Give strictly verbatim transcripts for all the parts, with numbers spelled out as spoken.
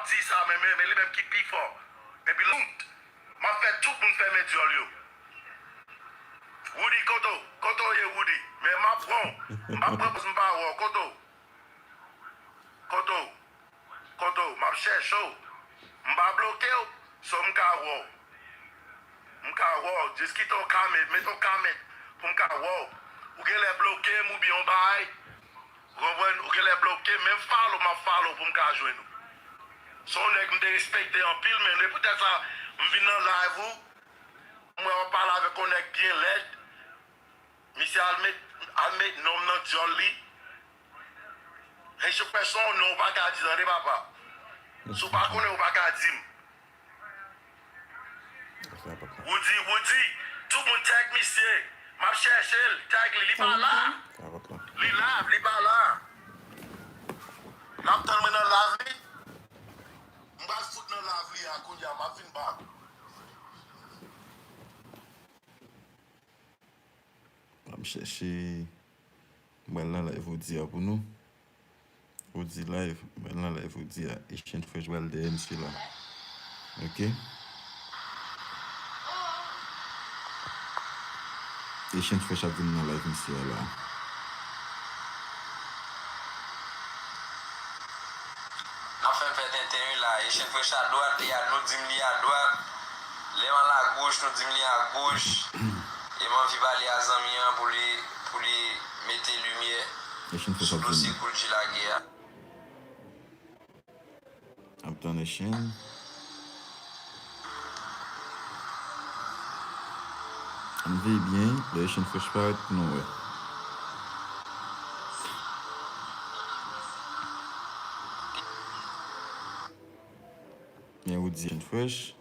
Di sa, men, men, men li menm ki pi fò. Epi l, m ap fè tout moun fèmen dyòl yo. Woody, kote w? Kote w ye, Woody? Men m ap pran w. M p ap pran pòz m pa wè w. Kote w? Kote w? Kote w? M ap chèche w. M pa bloke w. So m ka wè w. M ka wè w. Jis kite yon comment, mete yon comment pou m ka wè w. Ou genlè bloke m oubyen yon bagay. Ou konprann? Ou genlè bloke m, men follow, m ap follow pou m ka jwenn ou. Se yon nèg m te respekte anpil, men se poutèt sa m vin nan live ou. M wè w ap pale avèk yon nèg byen lèd. Misye al met, al met non m nan dyòl li. Haitian Fresh se yon non ou pa ka di tande papa. Si w pa konnen ou pa ka di m. Woody, Woody, tout moun tag misye. M ap chèche l, tag li, li pa la. Li live, li pa la. N ap tann mwen nan live li. M pral fout nan live li a kounye a, m ap vin back. M ap chèche. M pral nan live Woody a pou nou. Woody live. M pral nan live Woody a. Haitian Fresh pral dèyè misye la. Ok. Haitian Fresh ap vin nan live misye a la. N ap fè m fè tenten wi la. Haitian Fresh adwat, li a, nou di m li adwat. Lè m al agoch, nou di m li agoch. E m anvi pale a zanmi an pou li, pou li mete limyè sou dosye Koul G lage a. Ap tann Echann. Ann veye byen, lè Echann Fresh parèt pou nou wè. Men ou di Echann Fresh.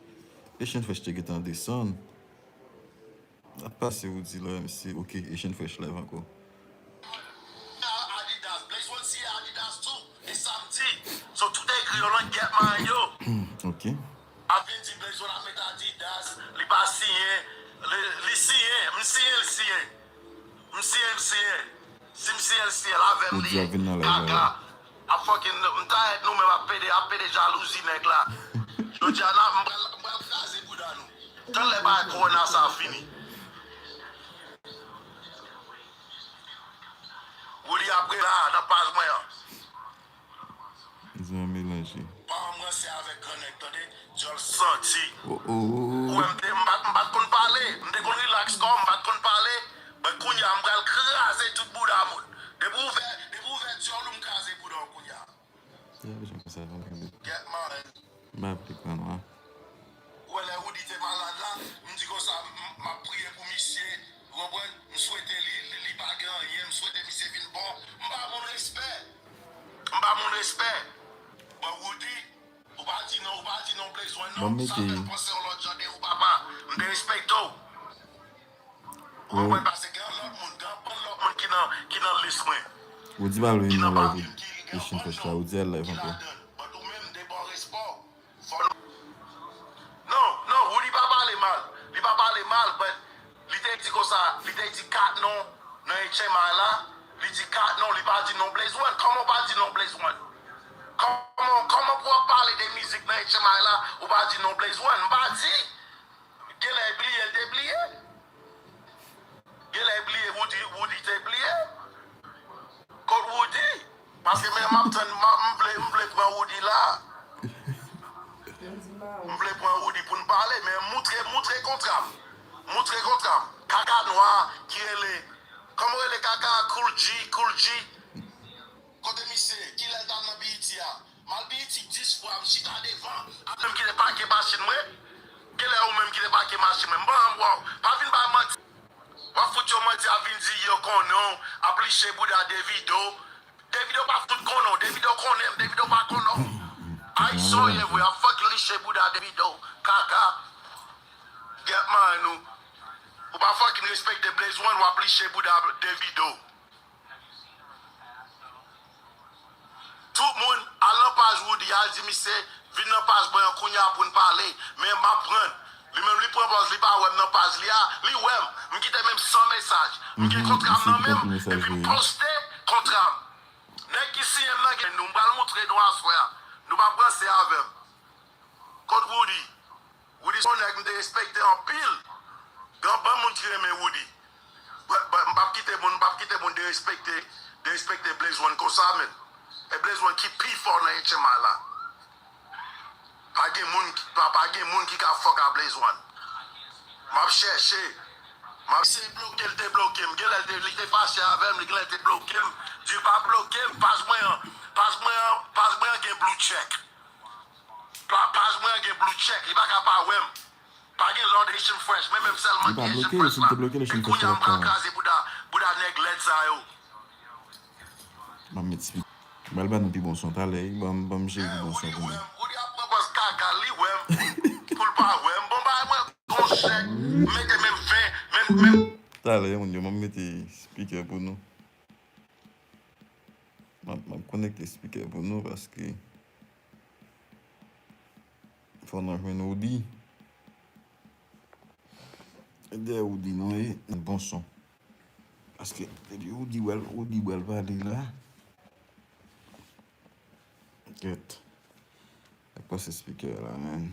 Echann Fresh te gentan desann. Ap pase Woody la, mesye. Ok, Echann Fresh live ankò. Adidas, Blaze One siyen Adidas tou. E samdi. So, tout egri yo lan get mine yo. Ok. Ap vin di Blaze One ap met Adidas, li pa siyen, li, li siyen, m siyen, l siyen. M siyen, l siyen. Si m siyen, l siyen, l avè m li ye. Kaka. Ap fucking, m ta èt nou menm ap pede, ap pede jalouzi nèg la. Jodi a, n a, m pral, m pral kraze bouda nou. Tann lè bagay kowona sa fini. Woody ap rele la, nan paj mwen an. Di mwen melanje. Pa ranse avèk gran nèg, tande? Dyòl santi. Oh, oh. Ou wè m te, m pa t, m pa t konn pale. M te konn relax kò m, m pa t konn pale. Men kounye a, m pral kraze tout bouda moun. Depi w ouvè, depi w ouvè dyòl ou, m kraze bouda w kounye a. Se yon jan konsa, yon jan de. Get mine. M pa vle pran non. Ou wè lè Woody te malad la, m di konsa, m, m ap priye pou misye, ou konprann? M swete li, li, li pa gen anyen, m swete misye vin bon. M pa moun respè. M pa moun respè. Bon, Woody, ou pa di non, ou pa di non Blaze One non. Sa fè m panse yon lòt jan de ou papa. M te respekte w. Ou konprann, paske gen lòt moun, gen anpil lòt moun ki nan, ki nan lis mwen. Ou di pa vle vin nan live Echann Fresh la, ou di al live ankò. But ou menm, de bon respè w. Fò nou. Non, non, Woody pa pale mal. Li pa pale mal, but li te di konsa, li te di kat non nan H M I la. Li di kat non, li pa di non Blaze One. Kòman w pa di non Blaze One? Kòman, kòman pou w ap pale de mizik nan H M I la, ou pa di non Blaze One? M pa di. Genlè bliye, l te bliye. Genlè bliye, Woody, Woody te bliye. Kot Woody? Paske men m ap tann, m, m vle, m vle pran Woody la. M vle pran Woody pou n pale, men moutre, moutre kontra m. Moutre kontra m. Kaka nwa ki rele, kòman rele kaka? Koul G, Koul G. Kote misye? Kilè l t al nan B E T a? M al B E T dis fwa, m chita devan. Ap menm ki te pake machin mwen. Genlè ou menm ki te pake machin mwen. M pa janm wè w. Pa vin bay manti. W ap fout yo manti, ap vin di yo konnen w, ap liche bouda Davido. Davido pa fout konnen w. Davido konnen m. Davido pa konnen w. Ayisyen w ye vre, ap fucking liche bouda Davido. Kaka. Get mine ou. Ou pa fucking respekte Blaze One, w ap liche bouda Davido. Tout moun, al nan paj Woody, al di misye, vin nan paj mwen an kounye a pou n pale. Men m ap pran. Li menm, li pran pòz, li pa wè m nan paj li a, li wè m. M kite menm san mesaj. M gen kontra m nan men m, epi m poste kontra m. Nèg ki siyen m nan gen nou, m pral moutre nou aswè a. Nou p ap ranse avè m. kont Roody. Roody se yon nèg m te respekte anpil. Gen anpil moun ki renmen Roody. But, but, m p ap kite moun, m p ap kite moun derespekte, derespekte Blaze One konsa, men. E Blaze One ki pi fò nan H M I la. Pa gen moun, pa, pa gen moun ki ka fòk a Blaze One. M ap chèche. M ap se bloke l te bloke m. Gen lè l te, li te fache avè m, li gen lè l te bloke m. Di pa bloke m, paj mwen an, paj mwen an, paj mwen an gen blue check. Pa, paj mwen an gen blue check, li pa ka pa wè m. Pa gen Lord Haitian Fresh, men menm sèlman ki Haitian Fresh la. Epi kounye a m pral kraze bouda, bouda nèg lèd sa yo. M ap met spi-, m pral ban nou pi bon son talè, wi. Ban m, ban m jere pi bon son pou nou. Roody ap pran pòz kaka, li wè m. Pou l pa wè m. Bon, bay mwen gon chèk. Mete menm ven, menm, menm. Talè, moun yo, m ap mete speaker pou nou. M ap, m ap konekte speaker pou nou paske fò nou jwenn Roody. E dèyè Roody nou ye, bon son. Paske depi Roody wè l, Roody wè l pale la. Kèt. Ak pase speaker la, man.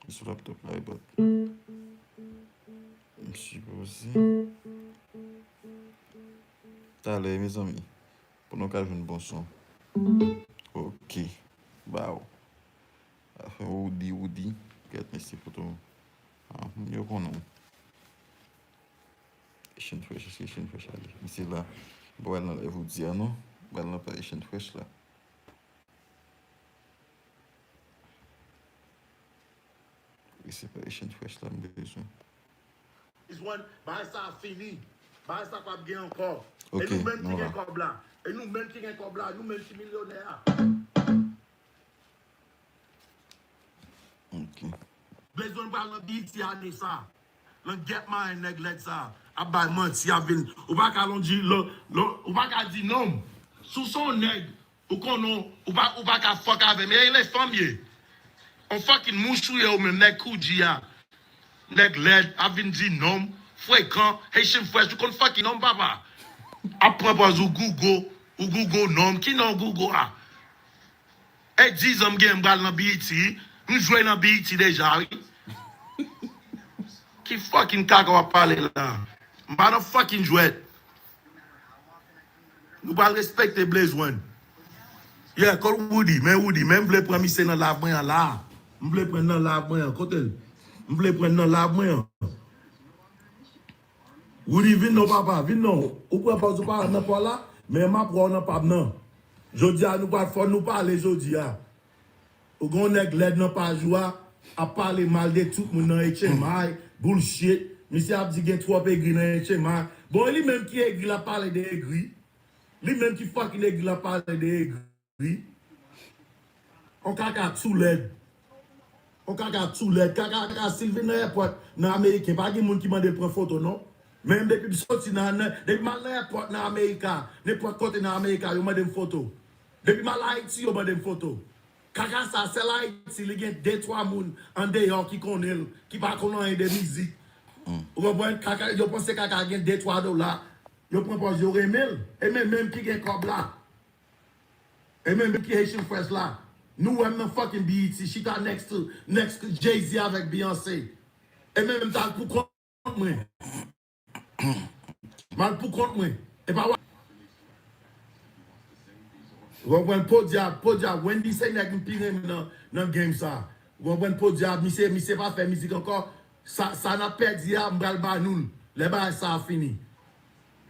Li sou laptop la, but m sipoze. Talè, mezanmi. Pou nou ka jwenn bon son. Ok. Baw. Afè Roody, Roody. Gad mesye foto. Ah, moun yo konnen. Haitian Fresh, èske Haitian Fresh ale? Misye la. Bon, al nan live Roody a non. Bon, al nan pa Haitian Fresh la. E se pa Haitian Fresh la m bezwen. Is one, bagay sa a fini. Bagay sa p ap gen ankò. E nou menm ki gen kòb la. E nou menm ki gen kòb la. Nou menm ki milyonè a. Ok. Blaze One pral nan B E T ane sa. Nan gèp mayen nèg lèd sa. Ap bay manti, ap vin. Ou pa ka lonji, lo, lo, ou pa ka di non. Si w se yon nèg, ou konnen, ou pa, ou pa ka fòk avè m. E le fanm ye. On fucking mouch ou ye ou menm, nèg Koudji a. Nèg lèd, ap vin di non m, frekan, Haitian Fresh, ou konn fucking non m, papa. Ap pran pòz ou Google, ou Google non m. Ki non Google a? E diz an m gen m pral nan B E T, m jwe nan B E T deja, wi. Ki fucking kaka w ap pale la? M pa nan fucking jwèt. Nou pral respekte Blaze One. Yeah, call Roody, men Roody, men m vle pran misye nan live mwen an la. M vle pran nan live mwen an, kote l? M vle pran nan live mwen an. Roody, vin non, papa, vin non. Ou pran pòz ou pa nan pa w la, men m ap wè w nan pa m nan. Jodi a, nou pral fò nou pale jodi a. Ou gen yon nèg lèd nan paj ou a, ap pale mal de tout moun nan H M I, bullshit. Misye ap di gen twòp egri nan H M I. Bon, e li menm ki egri, l ap pale de egri. Li menm ki fucking egri, l ap pale de egri. On kaka too lèd. On kaka too lèd. Kaka, kaka, si l vin nan èpòt nan Ameriken, pa gen moun ki mande l pran foto, non. Men depi m soti nan, nan, depi m al nan èpòt nan Amerika, nenpòt kote nan Amerika, yo mande m foto. Depi m al Ayiti, yo mande m foto. Kaka sa, sèl Ayiti, li gen de twa moun andeyò ki konnen l, ki pa konn anyen de mizik. Ou konprann? Kaka, yo panse kaka gen de twa dola. Yo pran pòz yo renmen l. E men menm ki gen kòb la. E men menm ki Haitian Fresh la. Nou wè m nan fucking B E T, chita next to, next to Jay-Z avèk Beyoncé. E men menm ta pou kont mwen. M al pou kont mwen. E pa w. Ou konprann? Podyab, podyab, Wendy se nèg m pi renmen nan, nan game sa. Ou konprann? Podyab, misye, misye pa fè mizik ankò. Sa, sa n ap pèdi a, m pral ba nou l. Lè bagay sa a fini.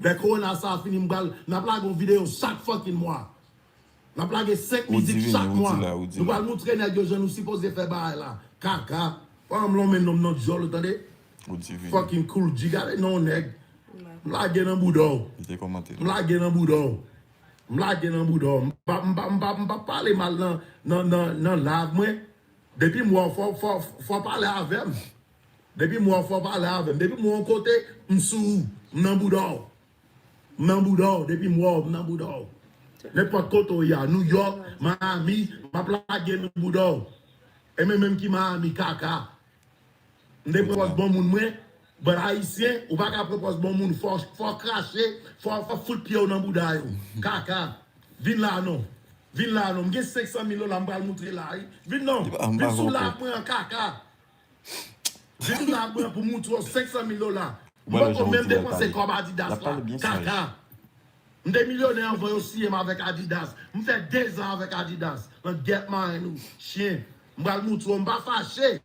Lè kowona sa a fini, m pral, n ap lage yon videyo chak fucking mwa. N ap lage senk mizik chak mwa. Nou pral moutre nèg yo jan nou sipoze fè bagay la. Kaka. Pa m lonmen nonm nan dyòl ou tande. Fucking Cool G, gade non nèg. M lage nan bouda w. M lage nan bouda w. M lage nan bouda w. M pa, m pa, m pa, m pa pale mal nan, nan, nan, nan live mwen. Depi m wè w, fò, fò, fò pale avè m. Depi m wè w, fò pale avè m. Depi m wè w yon kote, m sou ou. M nan bouda w. M nan bouda w. Depi m wè w, m nan bouda w. Nenpòt kote w ye a, New York, Miami, m ap lage nan bouda w. E men menm ki Miami, kaka. M te pran pòz bon moun mwen, but Ayisyen, ou pa ka pran pòz bon moun, fò, fò krache, fò, fò fout pye w nan bouda yo. Kaka. Vin la non. Vin la non, m gen senk san mil dola m pral moutre la wi. Vin non, vin sou live mwen an kaka. Vin sou live mwen an pou m moutre w senk san mil dola. M poko menm depanse kòb Adidas la, kaka. M te milyonè anvan yo siyen m avèk Adidas. M fè dezan avèk Adidas. Nan gèt marenn ou, chen. M pral moutre w, m pa fache.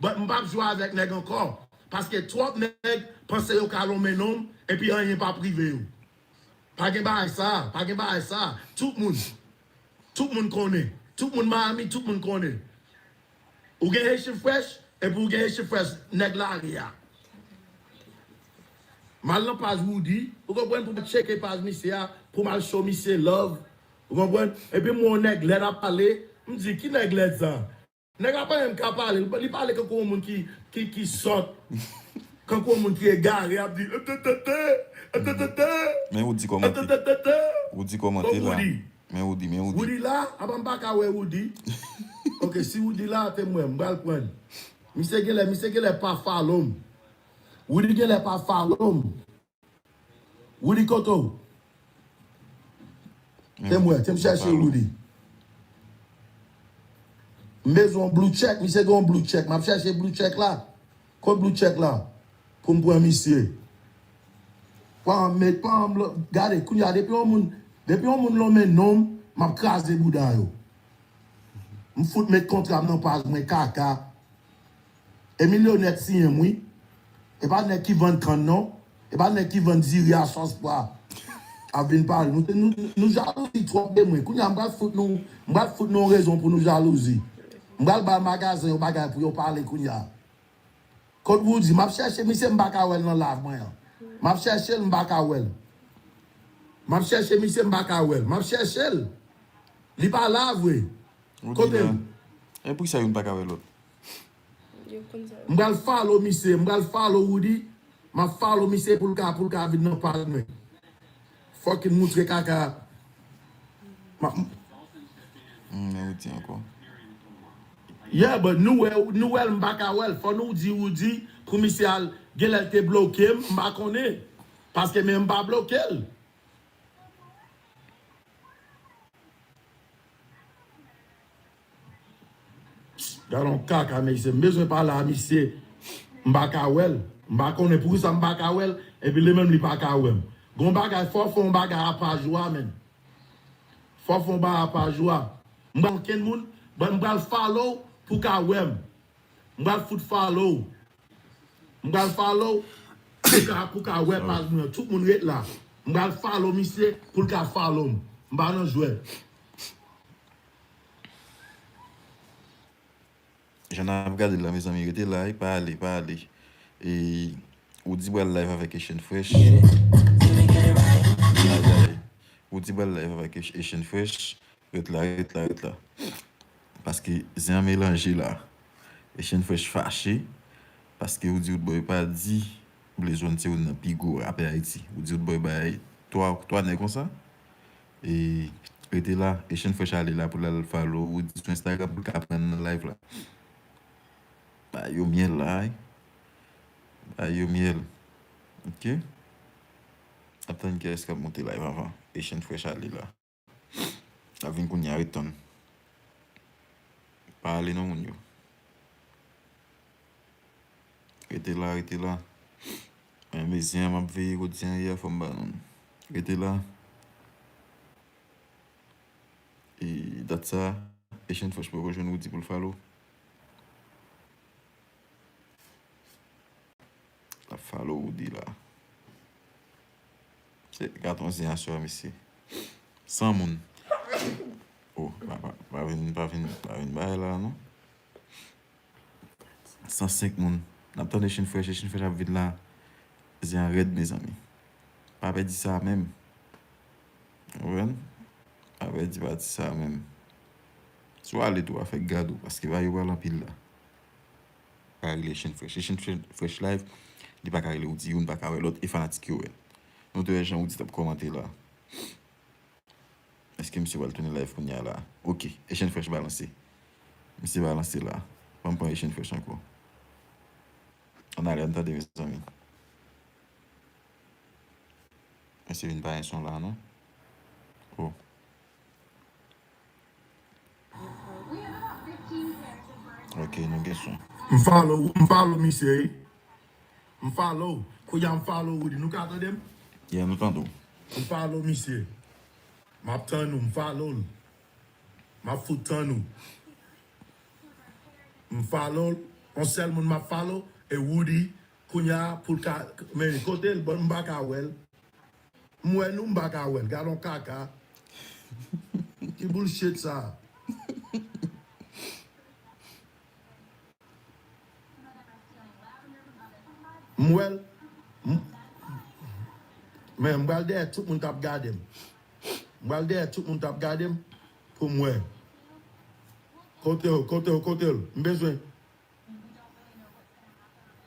But m p ap jwe avèk nèg ankò. Paske twòp nèg panse yo ka lonmen non m, epi anyen p ap rive yo. Pa gen bagay sa, pa gen bagay sa. Tout moun, tout moun konnen. Tout moun Miami, tout moun konnen. Ou gen Haitian Fresh, epi ou gen Haitian Fresh, nèg lari a. M al nan paj Woody, ou konprann, pou m tcheke paj misye a, pou m al show misye love. Ou konprann? Epi m wè yon nèg lèd ap pale, m di, ki nèg lèd sa? Nèg la pa menm ka pale, li pale kankou yon moun ki, ki, ki sòt. Kankou yon moun ki egare, ap di, "Etètètè, etètètè, men Woody kòmante. Etètètè." Woody kòmante la. Men Woody, men Woody. Woody la, apa m pa ka wè Woody? Ok, si Woody la, te mwen, m pral pran. Misye genlè, misye genlè pa follow m. Woody genlè pa follow m. Woody kote w? Te m wè, te m chèche Woody. M bezwen yon blue check, misye gen yon blue check. M ap chèche blue check la. Kot blue check la? Pou m pran misye. Pa anmet, pa anblo-, gade, kounye a, depi yon moun, depi yon moun lonmen non m, m ap kraze bouda yo. M fout met kontra m nan paj mwen kaka. Emilio nèt siyen m wi. E pa nèg ki vann kann non. E pa nèg ki vann diri a sòs pwa. Ap vin pale. Nou, nou, nou jalouzi twòp de mwen. Kounye a m pral fout nou, m pral fout nou yon rezon pou nou jalouzi. M pral ba magazen yon bagay pou yo pale kounye a. Kot Woody, m ap chèche misye m pa ka wè l nan live mwen an. M ap chèche l m pa ka wè l. M ap chèche misye m pa ka wè l. M ap chèche l. Li pa la vre. Kote l? E poukisa youn pa ka wè lòt? M pral follow misye, m pral follow Woody. M ap follow misye pou l ka, pou l ka vin nan paj mwen. Fucking moutre kaka. M ap... Hmm, men Woody ankò. Yeah, but nou wè, nou wè l, m pa ka wè l. Fò nou di Woody pou misye al, genlè l te bloke m, m pa konnen. Paske men m pa bloke l. Gade yon kaka, mesye. M bezwen pale a misye. M pa ka wè l. M pa konnen poukisa m pa ka wè l. Epi li menm li pa ka wè m. Gon bagay, fò w fè yon bagay a paj ou a, menn. Fò w fè yon bagay a paj ou a. M pa okenn moun, but m pral follow pou ka wè m. M pral fout follow. M pral follow pou ka, pou ka wè paj mwen an. Tout moun ret la. M pral follow misye pou l ka follow m. M pa nan jwèt. Jan n ap gade l la, mezanmi, rete la, e pa ale, pa ale. E Woody pral live avèk Asian Fresh. Ay, ay. Woody pral live avèk Asian Fresh. Ret la, ret la, ret la. Paske zen an melanje la. Asian Fresh fache. Paske Woody Roodboy pa di Blaze One se youn nan pi gwo rapè Ayiti. Woody Roodboy bay twa, twa nèg konsa. E rete la, Asian Fresh ale la pou l al follow Woody sou Instagram pou l ka pran nan live la. Ba yo myèl la, wi. Ba yo myèl. Ok. Ap tann kiyès k ap monte live avan. Asian Fresh ale la. L ap vin kounye a, ret tann. Pa ale non, moun yo. Rete la, rete la. Mwen menm zen an m ap veye kot zen an ye a, fò m ba nou. Rete la. E dat sa, Asian Fresh poko jwenn Woody pou l follow. L ap follow Woody la. Se gaton zen aswè a, mesye. San moun. Oh, pa, pa, pa vin, pa vin, pa vin bay la, non. San senk moun. N ap tande Asian Fresh, Asian Fresh ap vin la. Zen an rèd, mezanmi. Pa pèdi sa menm. Ou konprann? Pa pèdi pati sa menm. Si w ale tou, w a fè gad ou, paske bagay yo pral anpil la. Pa rele Asian Fresh. Asian Fresh, Fresh Live, li pa ka rele Woody, youn pa ka wè lòt, e fanatik yo wè l. Nou te wè jan Woody t ap kòmante la. Èske misye pral tounen live kounye a la? Ok, Asian Fresh balanse. Misye balanse la. Ban m pran Asian Fresh ankò. Ann ale, ann tande, mezanmi. Misye vin pa gen son la, non? Oh. Ok, nou gen son. M follow, m follow misye, wi. M follow. Kounye a m follow Woody. Nou ka tande m? Yeah, nou tande w. M follow misye. M ap tann ou, m follow l. M ap fout tann ou. M follow l. On sèl moun m ap follow, e Woody. Kounye a, pou l ka, men kote l, bon, m pa ka wè l. M wè nou, m pa ka wè l. Gad on kaka. Ki bullshit sa? M wè l. M- Men m pral dèyè tout moun k ap gade m. M pral dèyè tout moun k ap gade m pou m wè. Kote w, kote w, kote l? M bezwen.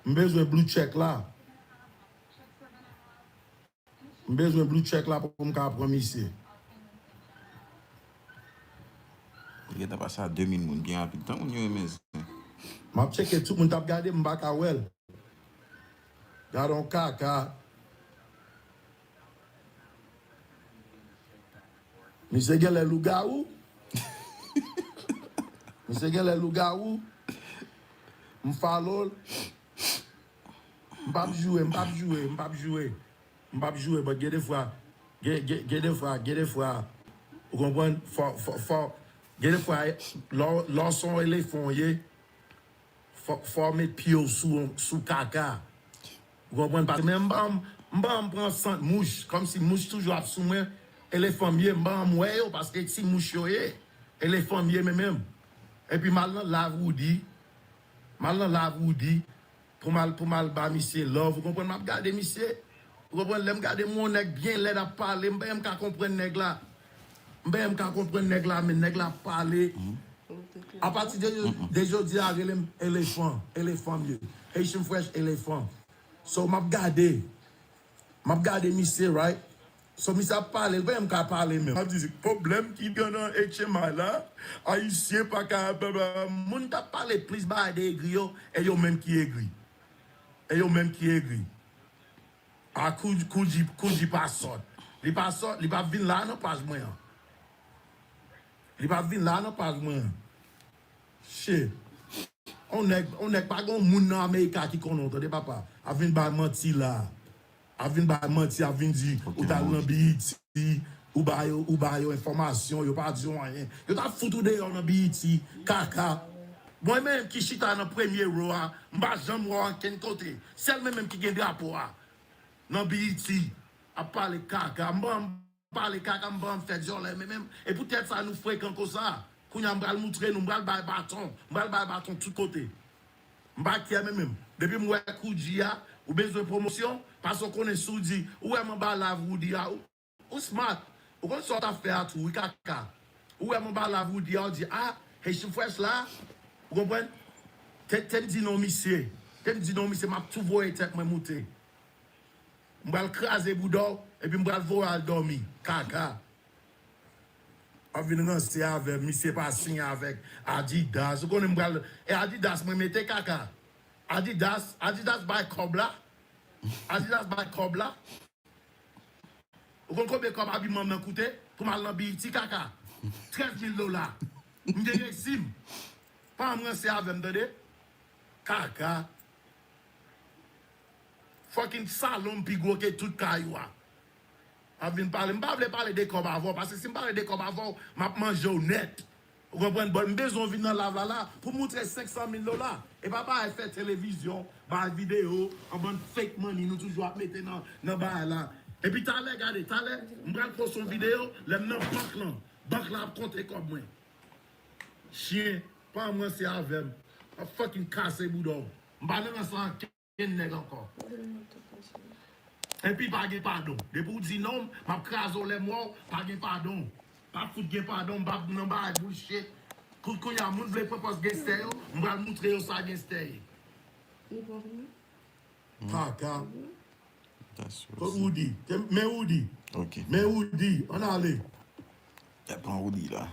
M bezwen blue check la. M bezwen blue check la pou m ka pran misye. Li gentan pase a de mil moun byen rapid. Tan moun yo renmen zen. M ap tcheke tout moun t ap gade m, m pa ka wè l. Gad on kaka. Misye genlè lougawou. Misye genlè lougawou. M follow l. M p ap joure, m p ap joure, m p ap joure. M p ap joure, but gen de fwa, gen, gen, gen de fwa, gen de fwa, ou konprann? Fò, fò, fò, gen de fwa, lè w- lè w se yon elefan w ye, fò, fò w met pye w sou, sou kaka. Ou konprann? Paske men m pa m, m pa m pran sant mouch, kòmsi mouch toujou ap sou mwen, elefan m ye, m pa m wè yo, paske ti mouch yo ye, elefan m ye men menm. Epi m al nan live Woody, m al nan live Woody, pou m al, pou m al ba misye love. Ou konprann? M ap gade misye. Ou konprann? Lè m gade m wè yon nèg byen lèd ap pale, m pa janm ka konprann nèg la. M pa janm ka konprann nèg la, men nèg la ap pale. Apati de, de jodi a, rele m elefan, elefan m ye. Haitian Fresh elefan. So, m ap gade. M ap gade misye, right? So, misye ap pale, l pa janm ka pale menm. M ap di, pwoblèm ki gen nan H M I la, Ayisyen pa ka, blablabla. Moun k ap pale plis bagay de egri yo, e yo menm ki egri. E yo menm ki egri. A Koudji, Koudji, Koudji pa sòt. Li pa sòt, li p ap vin la nan paj mwen an. Li p ap vin la nan paj mwen an. Shit. On nèg, on nèg pa gen moun nan Amerika ki konnen w, tande papa. Ap vin bay manti la. Ap vin bay manti, ap vin di ou t al nan B E T, ou ba yo, ou ba yo enfòmasyon, yo pa di w anyen. Yo t ap fout ou deyò nan B E T, kaka. Mwen menm ki chita nan premye row a, m pa janm wè w ankenn kote. Sèl mwen menm ki gen drapo a nan B E T ap pale kaka. M pa pale kaka, m pa fè dyòlè men menm. E poutèt sa nou frekan konsa. Kounye a m pral moutre nou, m pral bay baton. M pral bay baton tout kote. M pa kyè men menm. Depi m wè Koudji a, ou bezwen pwomosyon, paske w konnen si w di, ou wè m anba live Woody a, ou, ou smart. Ou konn sa w t ap fè a tou, wi kaka. Ou wè m anba live Woody a, ou di, a, Haitian Fresh la, ou konprann? Te, te m di non misye. Te m di non misye, m ap tou voye tèt mwen moute. M pral kraze bouda w, epi m pral voye w al dòmi. Kaka. W ap vin ranse avè m, misye pa siyen avèk Adidas. Ou konnen m pral, e Adidas mwen mete kaka. Adidas, Adidas bay kòb la. Adidas bay kòb la. Ou konn konbyen kòb abiman m nan koute? Pou m al nan B E T kaka. Trèz mil dola. M gen rezi m. Pa ann ranse avè m, tande? Kaka. Fucking salon m pi gwo ke tout kay ou a. Ap vin pale. M pa vle pale de kòb avè w, paske si m pale de kòb avè w, m ap manje w nèt. Ou konprann? But m bezwen w vin nan live la la pou m moutre senk san mil dola. E pa bagay fè televizyon, bagay videyo, an bann fake money nou toujou ap mete nan, nan bagay la. Epi talè, gade, talè, m pral poste yon videyo, lè m nan bank lan. Bank la ap konte kòb mwen. Chyen, pa ann ranse avè m. Ap fucking kase bouda w. M pa nan rans la ankenn nèg ankò. Epi pa gen padon. Depi w di non, m ap kraze w lè m wè w, pa gen padon. Pa fout gen padon, m p ap nan bagay bullshit. Kou, kounye a, moun vle pran pòz genstè yo, m pral moutre yo sa genstè ye. Li bon vini? Kaka. Kot Woody? Te- Men Woody. Ok. Men Woody. Ann ale. Gad pran Woody la.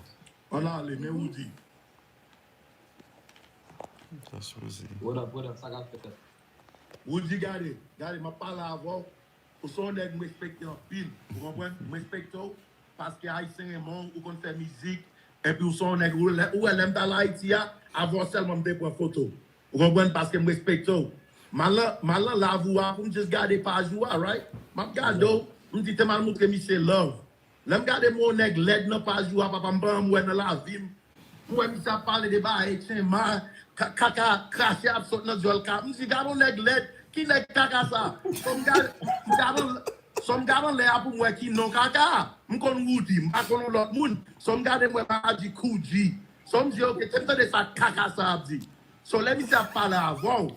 Ann ale, men Woody. Sa sipoze. What up, what up, sa k ap fèt? Woody, gade. Gade, m ap pale avè w. Ou se yon nèg m respekte anpil. Ou konprann? M respekte w. Paske Ayisyen renmen w, ou konn fè mizik. Epi ou se yon nèg, ou lè- ou wè lè m t al Ayiti a, Avè w sèlman m te pran foto. Ou konprann? Paske m respekte w. M al nan, m al nan live ou a pou m jis gade paj ou a, right? M ap gade w, m di te m al montre misye love. Lè m gade m wè yon nèg lèd nan paj ou a, papa, m pa janm wè nan lavi m. M wè misye ap pale de bagay H M A, ka- kaka krache ap sot nan dyòl ka. M di, gade yon nèg lèd, ki nèg kaka sa? So m gade, m gade, so m gade anlè a pou m wè ki non kaka a. M konn Roody, m pa konn yon lòt moun. So m gade m wè m a di Koudji. So m di, ok, te m tande sa kaka sa ap di. So lè misye ap pale avè w,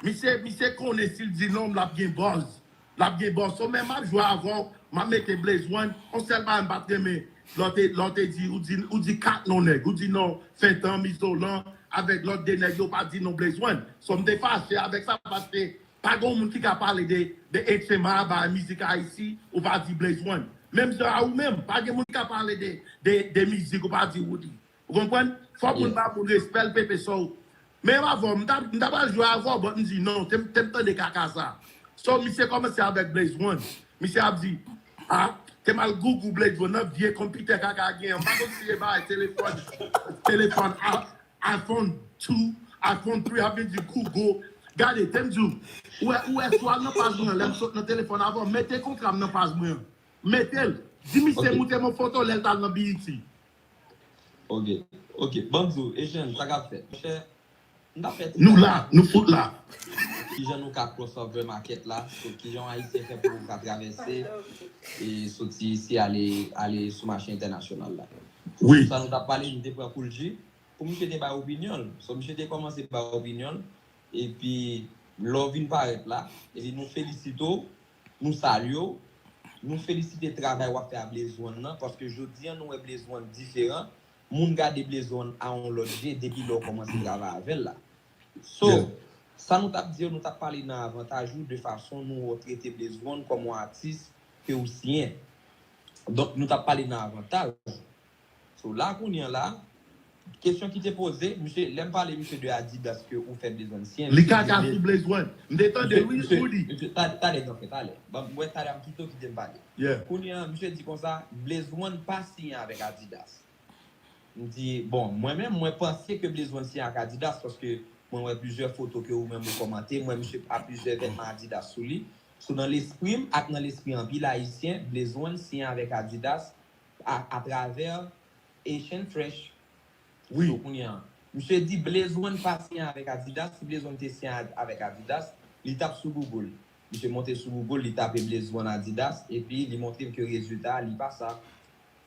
misye, misye konnen si l di non, l ap gen buzz. L ap gen buzz. So men m ap jwe avè w, m ap mete Blaze One, yon sèl bagay m pa t renmen, lè w te, lè w te di, ou di, ou di kat non nèg, ou di non Fentanm, Izolan, avèk lòt de nèg yo pa di non Blaze One. So m te fache avèk sa paske pa gen yon moun ki ka pale de, de H M A, ba mizik Ayiti, ou pa di Blaze One. Menm jan a ou menm, pa gen moun ki ka pale de, de, de mizik, ou pa di Roody. Ou konprann? Fò moun ba moun respè l pepe so. Men avè w, m t ap, m t ap al jwe avè w, but m di non, te m, te m tande kaka sa. So, misye kòmanse avèk Blaze One. Misye ap di, ah, te m al googou Blaze One nan vye konpitè kaka a genyen. M pa konn si e bagay telefòn, telefòn a- iPhone two, iPhone three, ap vin di Google. Gade, te m di w, ou wè, ou wè sou al nan paj mwen an, lè m sot nan telefòn avè w, mete kontra m nan paj mwen an. Mete l. Di misye montre m yon foto lè l t al nan B E T. Ok, ok. Ban m di w, Echann, sa k ap fèt? Monchè, m t ap fè ti Nou la, nou fout la. Kijan nou ka crossover market la, so kijan yon Ayisyen fè pou ka travèse e soti isi ale, ale sou mache entènasyonal la. Wi. Sa nou t ap pale, m te pran Koul G pou misye te bay opinyon l. So misye te kòmanse bay opinyon l, epi lè w vin parèt la, epi nou felisite w, nou salye w, nou felisite travay w ap fè a Blaze One nan, paske jodi a nou wè Blaze One diferan, moun gade Blaze One a yon lòt je depi lè w kòmanse travay avè l la. So, sa nou t ap di yo, nou t ap pale nan avantaj ou de fason nou trete Blaze One kòm yon atis ke ou siyen. Donk, nou t ap pale nan avantaj. So, la kounye a la, kesyon ki te poze, misye, lè m pale misye de Adidas ke ou fè Blaze One siyen, Li kaka sou Blaze One. M te tande wi, Roody. Talè, talè, talè. Bon, mwen talè m kite w kite m pale. Kounye a, misye di konsa, Blaze One pa siyen avèk Adidas. M di, bon, mwen menm, mwen panse ke Blaze One siyen ak Adidas, paske mwen wè plizyè foto ke ou menm ou kòmante, mwen misye a plizyè vètman Adidas sou li. So nan lespri m ak nan lespri anpil Ayisyen, Blaze One siyen avèk Adidas a, atravè Asian Fresh. Wi. So kounye a, misye di Blaze One pa siyen avèk Adidas, si Blaze One te siyen avèk Adidas, li t ap sou Google. Misye monte sou Google, li tape Blaze One Adidas, epi li montre m ke rezilta a, li pa sa.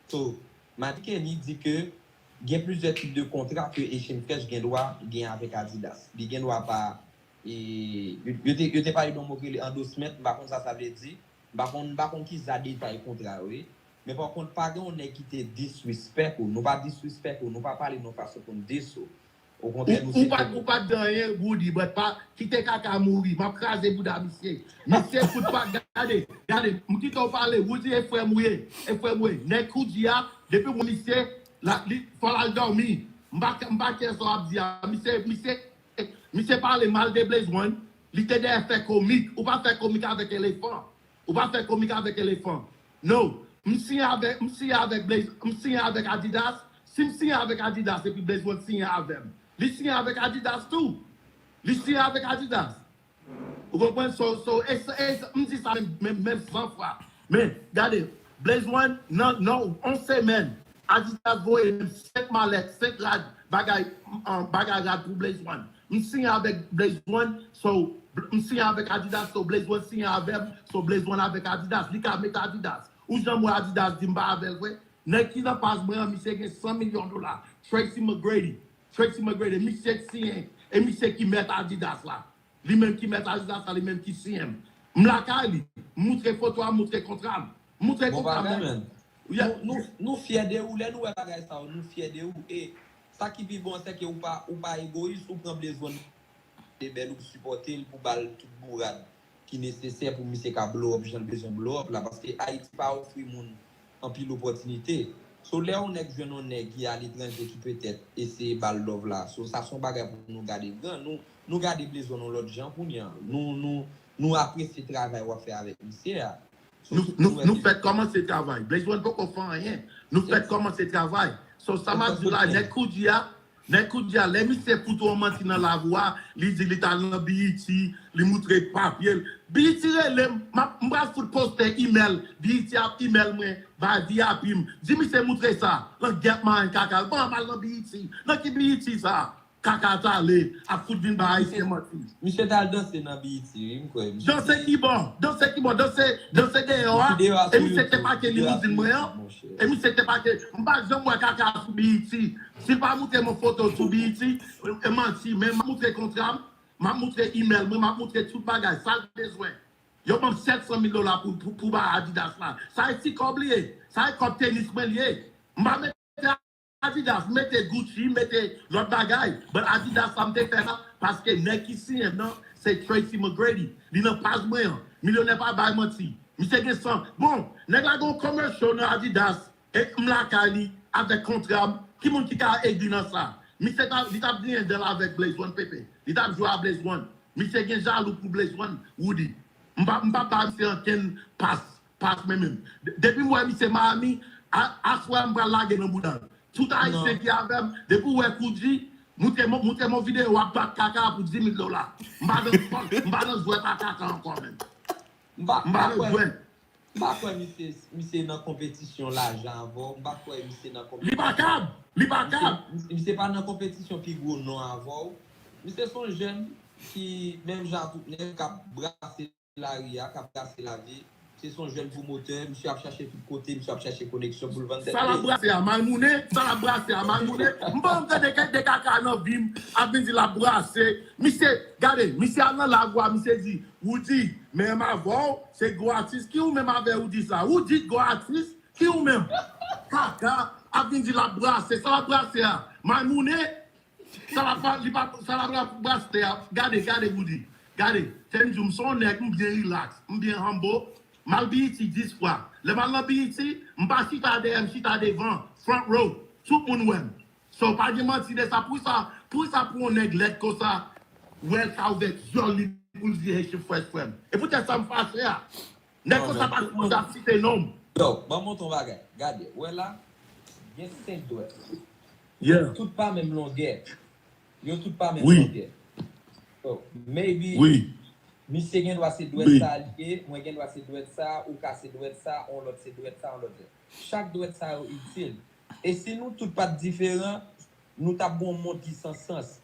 So, Madi Kenny di ke gen plizyè tip de kontra ke Asian Fresh gen dwa gen avèk Adidas. Li gen dwa pa, e, yo, yo te, yo te pale de yon mo ki rele endorsement, m pa konn sa sa vle di. M pa konn, m pa konn ki za detay kontra yo ye. Men pa kont, pa gen yon nèg ki te disrespect ou. Nou pa disrespect ou, nou pa pale nan fason pou n diss ou. Okontrè, nou se. Ou pa, ou pa t gen anyen, Roody, but pa, kite kaka mouri. M ap kraze bouda misye. Misye fout pa, gade, gade, m kite w pale, Roody e frè m ou ye, e frè m ou ye. Nèg Koudji a, depi w wè misye, la, li, fò l al dòmi. M pa, m pa kè sa w ap di a. Misye, misye, misye pale mal de Blaze One. Li te dèyè fè komik. Ou pa fè komik avèk elefan. Ou pa fè komik avèk elefan. No. M siyen avèk, m siyen avèk Blaze, m siyen avèk Adidas. Si m siyen avèk Adidas epi Blaze One siyen avè m, li siyen avèk Adidas tou. Li siyen avèk Adidas. Ou konprann? So, so, e, e, m di sa menm, menm, menm san fwa. Men, gade, Blaze One, nan, nan, yon semèn, Adidas voye menm senk malèt, senk rad, bagay, um, bagay rad pou Blaze One. M siyen avèk Blaze One, so, m siyen avèk Adidas, so, Blaze One siyen avè m, so, Blaze One avèk Adidas. Li ka met Adidas. Ou janm wè Adidas di m pa avè l vre? Nèg ki nan paj mwen an, misye gen san milyon dola. Tracy McGrady. Tracy McGrady, misye k siyen, e misye ki mèt Adidas la. Li menm ki mèt Adidas la, li menm ki siyen m. M lakay li. M moutre foto a, m moutre kontra m. M moutre kontra m. Nou, nou, nou fyè de ou, lè nou wè bagay sa yo, nou fyè de ou. E sa ki pi bon, se ke ou pa, ou pa egoyis, ou pran Blaze One de bèl, ou sipòte l pou ba l tout bourad ki nesesè pou misye ka blow up jan l bezwen blow up la, paske Ayiti pa ofri moun anpil opòtinite. So, lè yon nèg jwenn yon nèg ki aletranje ki petèt eseye ba l love la, so, sa se yon bagay pou nou gade gran. Nou, nou gade Blaze One yon lòt jan kounye a. Nou, nou, nou apresye travay w ap fè avèk misye a. So, nou, nou, nou fèk kòmanse travay. Blaze One poko fè anyen. Nou fèk kòmanse travay. So, sa m ap di w la, nèg Koudji a, Nèg Koudja, lè misye fout ou yon manti nan lavi w a, li di li t al nan B E T, li moutre papye l. B E T rele m, m ap- m pral fout poste imèl, B E T ap imèl mwen, bay V I P m. Di misye moutre sa, langyèt marenn kaka l. Ban m al nan B E T. Nan ki B E T sa? Kaka t ale, ap fout vin bay Ayisyen manti. Misye t al danse nan B E T, wi, m kwè. Misye Danse ki bò? Danse ki bò? Danse, danse deyò a? E misye te pake limouzin mwen an? E misye te pake. M pa janm wè kaka sou B E T. Si l pa moutre m yon foto sou B E T, e manti, men m ap moutre kontra m, m ap moutre imèl mwen, m ap moutre tout bagay, sa l bezwen. Yo ban m sèt san mil dola pou, pou, pou bay Adidas la. Sa e ti kòb li ye. Sa e kòb tenis mwen li ye. M pa mete Adidas, m mete Gucci, m mete lòt bagay. But Adidas sa m te fè la, paske nèg ki siyen m nan, se Tracy McGrady. Li nan paj mwen an. Milyonè pa bay manti. Misye gen san. Bon, nèg la gen yon commercial nan Adidas. E m lakay li, avèk kontra m. Ki moun ki ka egri nan sa? Misye ta, li t ap griyen dan l avèk Blaze One, Pepe. Li t ap jwe a Blaze One. Misye gen jalou pou Blaze One, Woody. M pa, m pa ba misye ankenn pas, pas menm menm. De- Depi m wè misye Miami, a- aswè a m pral lage nan bouda l. Tout Ayisyen ki avè m, depi w wè Koudji, moutre m, moutre m yon videyo w ap bat kaka pou dis mil dola. M pa nan fòl, m pa nan jwèt a kaka ankò menm. M pa, m M pa pa nan kwè, jwèt. m pa kwè misye, misye nan konpetisyon lajan avè w. M pa kwè misye nan Li pa konpetisyon. kab, li pa kab. Misye, misye pa nan konpetisyon pi gwo non avè w. Misye se yon jèn ki, menm jan ak tout nèg, k ap brase lari a, k ap brase lavi. Misye se yon jèn pwomotè, misye ap chache tout kote, misye ap chache koneksyon pou l vann tèt Sa l ap li. Brase a, Malmounen, sa l ap brase a, Malmounen. M pa janm tande kèk de kaka nan vi m ap vin di l ap brase. Misye, gade, misye al nan lavi a, misye di, Woody, menm avè w, se gwo atis. Ki ou menm avè Woody sa? Woody gwo atis? Ki ou menm? Kaka, ap vin di l ap brase, sa l ap brase a? Malmounen, sa l ap, li pa, sa l ap brase a? Gade, gade, Woody. Gade, se m di w, m se yon nèg, m byen relax, m byen humble. M al B E T dis fwa. Lè m al nan B E T, m pa chita dèyè, m chita devan, front row. Tout moun wè m. So, pa gen manti de sa. Poukisa, poukisa pou yon nèg lèd konsa, wè l ka ouvè dyòl li pou l di Haitian Fresh frè m? E poutèt sa m fache a. Nèg konsa pa sipoze ap site non m. Yo, ban m montre yon bagay. Gade, wè la, gen senk dwèt. Yeah. Tout pa menm longè. Yo tout pa menm Wi. Longè. So, maybe, Wi. Misye gen dwa se dwèt Wi. Sa li ye, mwen gen dwa se dwèt sa, ou ka se dwèt sa, on lòt se dwèt sa, on lòt se. Chak dwèt sa yo itil. E si nou tout pa t diferan, nou t ap gen yon mond ki san sans.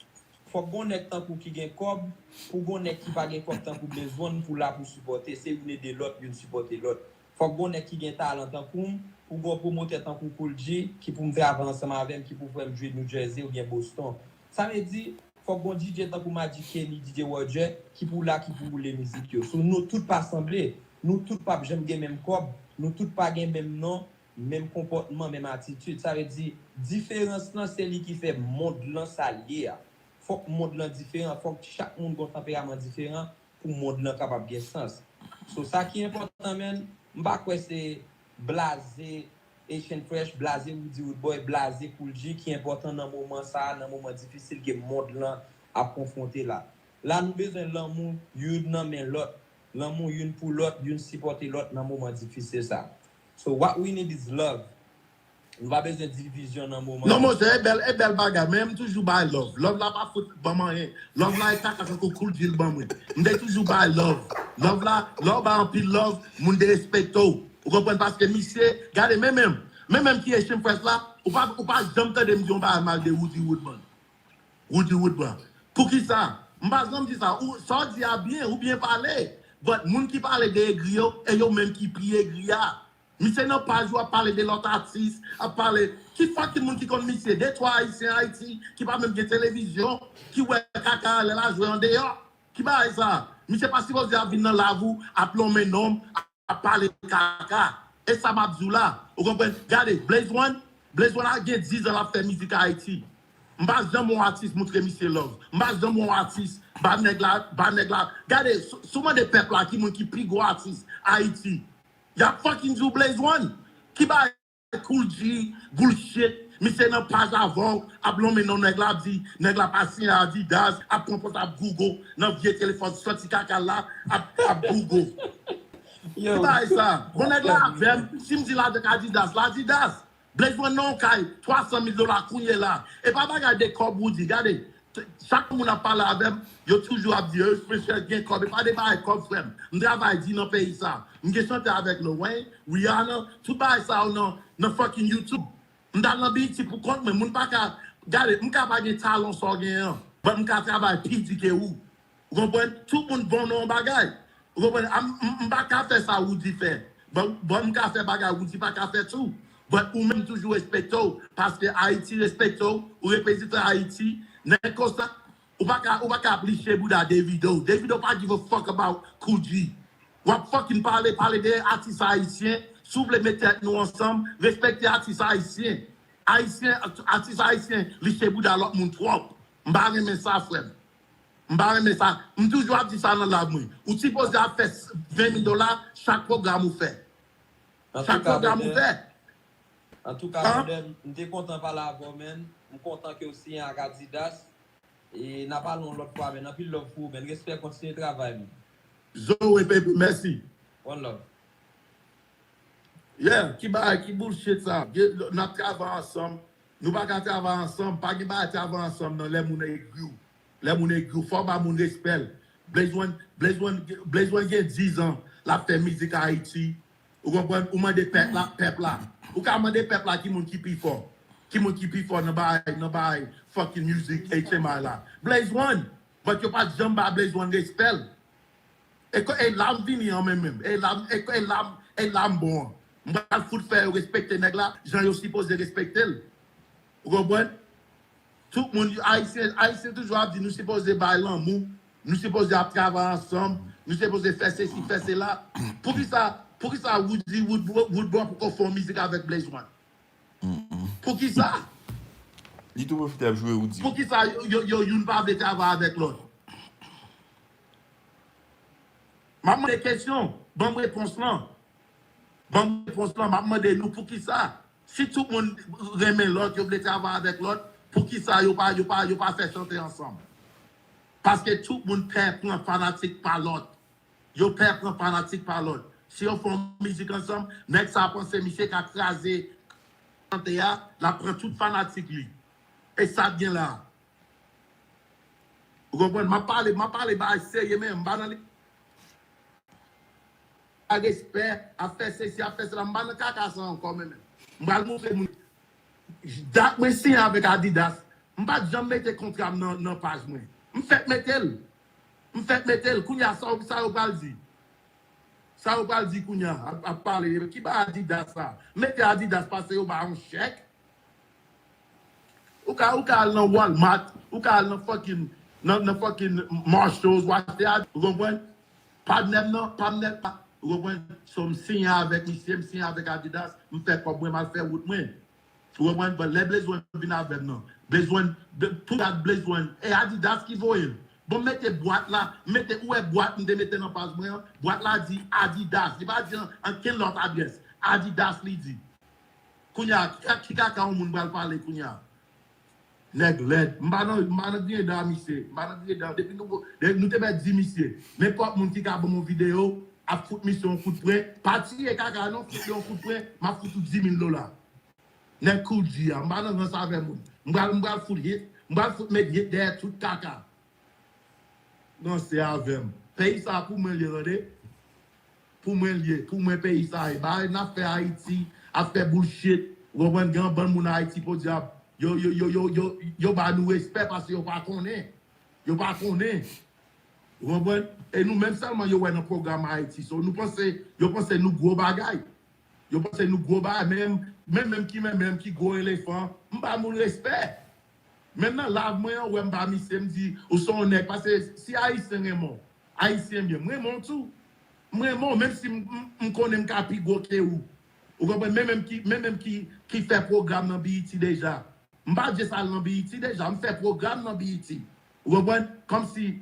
Fòk gon nèg tankou ki gen kòb, pou gon nèg ki pa gen kòb tankou Blaze One, pou la pou sipòte, se youn ede lòt, youn sipòte lòt. Fòk gon nèg ki gen talan tankou m, pou gon pwomotè tankou Kool G, ki pou m travay ansanm avè m, ki pou fè m jwe New Jersey oubyen Boston. Sa vle di, fòk gon D J tankou Magic Kenny, D J Roger, ki pou la, ki pou woule mizik yo. So, nou tout pa sanble, nou tout p ap janm gen menm kòb, nou tout pa gen menm non, menm konpòtman, menm atitid. Sa vle di, diferans lan, se li ki fè mond lan sa l ye a. Fòk mond lan diferan, fòk chak moun gon tanperaman diferan pou mond lan kapab gen sans. So, sa ki enpòtan, menn, m pa kwè se blaze Haitian Fresh, blaze Woody Woodboy, blaze Kool G ki enpòtan nan moman sa a, nan moman difisil ke mond lan ap konfwonte la. La, nou bezwen lanmou youn nan men lòt, lanmou youn pou lòt, youn sipòte lòt nan moman difisil sa. So, what we need is love. Nou pa bezwen divizyon nan moman. Non, monchè, e bèl, e bèl bagay, men m toujou bay love. Love la pa fout ban m anyen. Love la e kaka tankou Kool G l ban mwen. M te toujou bay love. Love la, lè w bay anpil love, moun derespekte w. Ou konprann? Paske misye, gade, men menm, men menm ki Haitian Fresh la, ou pa, ou pa janm tande m di yon bagay mal de Woody Woodman. Woody Woodman. Poukisa? M pa janm di sa. Ou, sa w di a byen, ou byen pale. But moun ki pale de egri yo, e yo menm ki pi egri a. Misye nan paj ou ap pale de lòt atis, ap pale. Ki fucking moun ki konn misye? De twa Ayisyen Ayiti ki pa menm gen televizyon, ki wè kaka lè l al jwe andeyò. Ki bagay sa? Misye pa sipoze ap vin nan lavi w, ap lonmen non m, ap pale kaka. E sa m ap di w la. Ou konprann? Gade, Blaze One, Blaze One la gen diz an l ap fè mizik Ayiti. M pa janm wè yon atis moutre misye love. M pa janm wè yon atis ba nèg la, ba nèg la. Gade, si, si w mande pèp la ki moun ki pi gwo atis Ayiti, y ap fucking di w Blaze One. Ki bagay Kool G, bullshit. Misye nan paj avè w, ap lonmen non nèg la, ap di nèg la pa siyen Adidas, ap pran pòz ap gougo nan vye telefòn sòti kaka la, ap, ap gougo. Ki bagay sa? Bon, nèg la avè m, si m di l avèk Adidas, l Adidas. Blaze One nan yon kay twa san mil dola kounye la. E pa bagay de kòb Roody, gade. Chak moun ap pale avè m, yo toujou ap di, "Hey, Spencer gen kòb." E pa de bagay kòb, frè m. M travay di nan peyi sa. M gen chante avèk Lil Wayne, Rihanna, tout bagay sa yo nan, nan fucking YouTube. M t al nan B E T pou kont mwen. Moun pa ka, gade, m ka pa gen talan sa w genyen an, but m ka travay pi di ke ou. Ou konprann? Tout moun bon nan yon bagay. Ou konprann? M, m, m pa ka fè sa Roody fè. But, but m ka fè bagay Roody pa ka fè tou. But ou menm toujou respekte w, paske Ayiti respekte w, ou reprezante Ayiti. Nèg konsa, ou pa ka, ou pa ka ap liche bouda Davido. Davido pa give a fuck about Kool G. W ap fucking pale, pale de atis ayisyen. Si w vle met tèt nou ansanm, respekte atis ayisyen. Ayisyen, atis ayisyen, liche bouda lòt moun twòp. M pa renmen sa, frè m. M pa renmen sa. M toujou ap di sa nan live mwen. Ou sipoze ap fè ven mil dola chak pwogram ou fè. Chak pwogram ou fè. Antouka, brother, m te kontan pale avè w, man. M kontan ke w siyen ak Adidas. E n a pale yon lòt fwa, man. Anpil love pou ou, man. Respè, kontinye travay, man. Zoe, baby, mèsi. One love. Yeah, ki bagay, ki bullshit sa? N ap travay ansanm. Nou pa ka travay ansanm. Pa gen bagay travay ansanm nan lè moun egri w. Lè moun egri w, fò w ba moun respè l. Blaze One, Blaze One, Blaze One gen diz an l ap fè mizik Ayiti. Ou konprann? Ou mande pèp la, pèp la. Ou ka mande pèp la ki moun ki pi fò. Ki moun ki pi fò nan bagay, nan bagay fucking music H M I la. Blaze One. But yo pa t janm ba Blaze One respè l. E ko-, e la m vini an menm menm. E la m, e ko-, e la m, e la m bon an. M pral fout fè yo respekte nèg la, jan yo sipoze respekte l. Ou konprann? Tout moun, Ayisyen, Ayisyen toujou ap di nou sipoze bay lanmou, nou sipoze ap travay ansanm, nou sipoze fè sesi, fè sela. Poukisa, poukisa Roody Woodbro, Woodbro poko fè yon mizik avèk Blaze One? Poukisa? Li tou pwofite ap joure Roody. Poukisa yo, yo, yo, youn pa vle travay avèk lòt? M ap mande kesyon, ban m repons lan. Ban m repons lan, m ap mande nou poukisa. Si tout moun renmen lòt, yo vle travay avèk lòt, poukisa yo pa, yo pa, yo pa fè chante ansanm? Paske tout moun pè pran fanatik pa lòt. Yo pè pran fanatik pa lòt. Si yo fè yon mizik ansanm, nèg sa panse misye ka kraze chante a, l ap pran tout fanatik li. E sa k gen la. Ou konprann? M ap pale, m ap pale bagay serye, men m pa nan li. A respè, ap fè sesi, ap fè sela, m pa nan kaka sa ankò, men, men. M pral montre moun. Dat mwen siyen avèk Adidas, m pa t janm mete kontra m nan, nan paj mwen. M fèk mete l. M fèk mete l. Kounye a, sa, sa yo pral di? Sa yo pral di kounye a? Ap, ap pale. Ki ba Adidas sa? Mete Adidas pase yo ba yon chèk. Ou ka, ou ka al nan Walmart, ou ka al nan fucking, nan, nan fucking Marshalls, w achte Adidas, ou konprann? Pa t nèm nan, pa t nèm, pa, ou konprann? So, m siyen avèk misye, m siyen avèk Adidas, m fè kòb mwen, m al fè wout mwen. Ou konprann? But lè Blaze One vin avè m nan, Blaze One, de, pou dat Blaze One, e Adidas ki voye l. Bon, m mete bwat la, m mete, ou wè bwat m te mete nan paj mwen an? Bwat la di Adidas, li pa di an, ankenn lòt adrès. Adidas li di. Kounye a, ki ka-, ki kaka yon moun pral pale kounye a? Nèg lèd. M pa nan, m pa nan griyen dan a misye. M pa nan griyen dan. Depi nou, depi nou te mèt di misye. Nenpòt moun ki ka ban m yon videyo, ap fout misye yon kout pwen. Pa tiye kaka non, fout li yon kout pwen, m ap fout ou di mil dola. Nèg Kool G a, m pa nan rans avè moun. M pral, m pral fout hit, m pral fout met hit dèyè tout kaka. Ranse avè m. Peyi sa pou mwen l ye, tande. Pou mwen l ye, pou mwen peyi sa ye. Bagay n ap fè Ayiti, ap fè bullshit. Ou konprann, gen yon bann moun Ayiti, podyab. Yo, yo, yo, yo, yo, yo ba nou respè paske yo pa konnen. Yo pa konnen. Ou konprann? E nou menm sèlman yo wè nan pwogram Ayiti. So, nou panse, yo panse nou gwo bagay. Yo panse nou gwo bagay, menm, menm, menm ki, menm, menm ki gwo elefan, m ba moun respè. Menm nan live mwen an, ou wè m ba misye, m di, ou se yon nèg, paske si Ayisyen renmen w, Ayisyen m ye, m renmen w tou. M renmen w, menm si m, m, m konnen m ka pi gwo ke ou. Ou konprann? Menm, menm ki, menm, menm ki, ki fè pwogram nan B E T deja. M pa just al nan B E T deja, m fè pwogram nan B E T. Ou konprann? Kòmsi,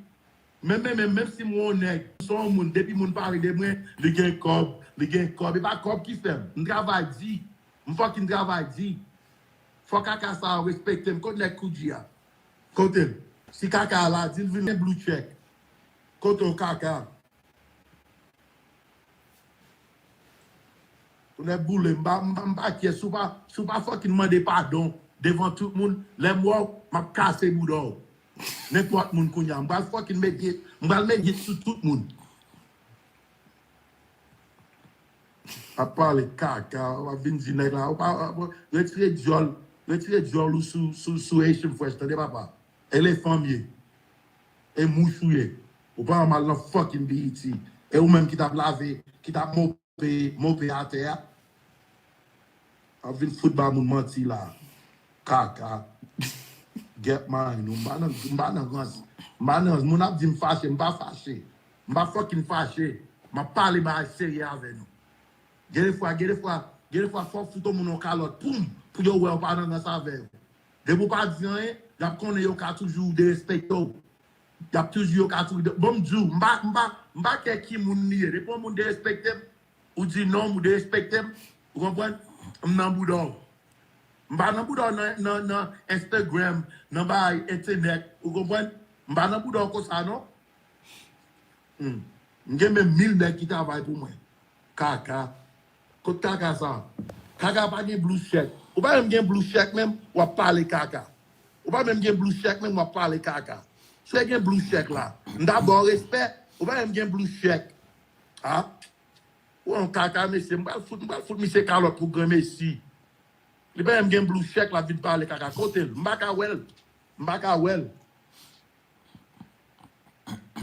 menm, menm, menm, menm si m wè yon nèg, m se yon moun, depi moun pale de mwen, li gen kòb, li gen kòb. E pa kòb ki fè m. M travay di. M fucking travay di. Fò kaka sa yo respekte m. Kote nèg Kool G a? Kote l? Si kaka a la, di l vin gen blue check. Kote w kaka? Lè boule, m pa, m pa, m pa kyè, si w pa, si w pa fucking mande padon devan tout moun, lè m wè w, m ap kase bouda w. Nenpòt moun kounye a, m pral fucking met gate, m pral met gate sou tout moun. Ap pale kaka, w ap vin di nèg la, ou pa, retire dyòl, retire dyòl ou sou, sou, sou Haitian Fresh, tande papa. Elefan m ye. E mouch ou ye. Ou pa mal nan fucking B E T. E ou menm ki t ap lave, ki t ap mope, mope atè a. Ap vin fout ba moun manti la. Kaka. Get mine. M pa nan, m pa nan rans. M pa nan, moun ap di m fache, m pa fache. M pa fucking fache. M ap pale bagay serye avè nou. Gen de fwa, gen de fwa, gen de fwa fò w fout yon moun yon kalòt, poum, pou yo wè w pa nan rans avè yo. Depi w pa di anyen, y ap konnen yo ka toujou derespekte w. Y ap toujou, yo ka toujou, bon, m di w, m pa, m pa, m pa kè ki moun li ye. Depi yon moun derespekte m, ou di non m, ou derespekte m, ou konprann? M nan bouda w. M pa nan bouda w nan, nan, nan Instagram, nan bagay entènèt, ou konprann? M pa nan bouda w konsa, non. Hmm. M gen menm mil nèg ki travay pou mwen. Kaka. Kot kaka sa? Kaka pa gen blue check. Ou pa menm gen blue check menm, w ap pale kaka. Ou pa menm gen blue check menm, w ap pale kaka. Si w gen blue check la, m ta ba w respè, ou pa menm gen blue check. Ha? Ou yon kaka, mesye, m pral fout, m pral fout misye kalòt pou granmesi. Li pa menm gen blue check, l ap vin pale kaka. Kote l? M pa ka wè l. M pa ka wè l.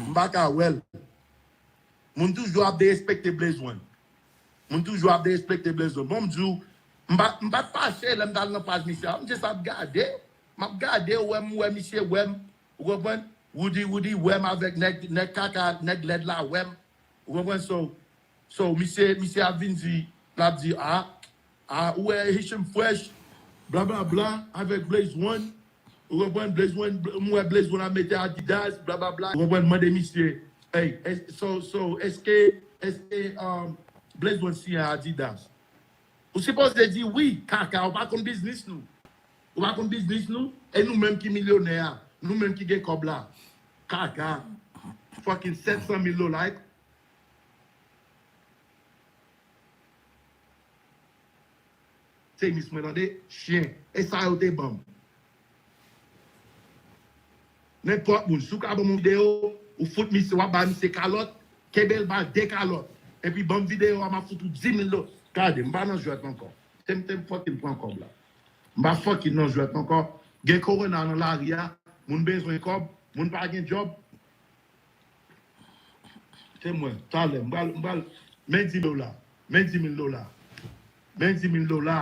M pa ka wè l. Moun toujou ap derespekte Blaze One. Moun toujou ap derespekte Blaze One. Bon, m di w, m pa, m pa t fache lè m t al nan paj misye a. M just ap gade. M ap gade, ou wè m, ou wè misye wè m. Ou konprann? Woody, Woody wè m avèk nèg, nèg kaka, nèg lèd la wè m. Ou konprann? So, so, misye, misye ap vin di, l ap di, a, a, ou wè Haitian Fresh, blablabla, avèk Blaze One. Ou konprann? Blaze One, m wè Blaze One ap mete Adidas, blablabla. Ou konprann? Mande misye, hey, es-, so, so, èske, èske, um, Blaze One siyen Adidas? Ou sipoze di wi, kaka, ou pa konn biznis nou. Ou pa konn biznis nou, e nou menm ki milyonè a, nou menm ki gen kòb la. Kaka, fucking sèt san mil dola, e tenis mwen tande, chen. E sa yo te ban m. Nenpòt moun, si w ka ban m yon videyo, ou fout misye, w ap ba misye kalòt, kenbe l ba l de kalòt. Epi ban m videyo a, m ap fout ou di mil dola. Gade, m pa nan jwèt ankò. Se m te fucking pran kòb la. M pa fucking nan jwèt ankò. Gen kowona nan lari a, moun bezwen kòb, moun pa gen djòb. Se mwen, talè, m pral, m pral, men di mil dola, men di mil dola, men di mil dola,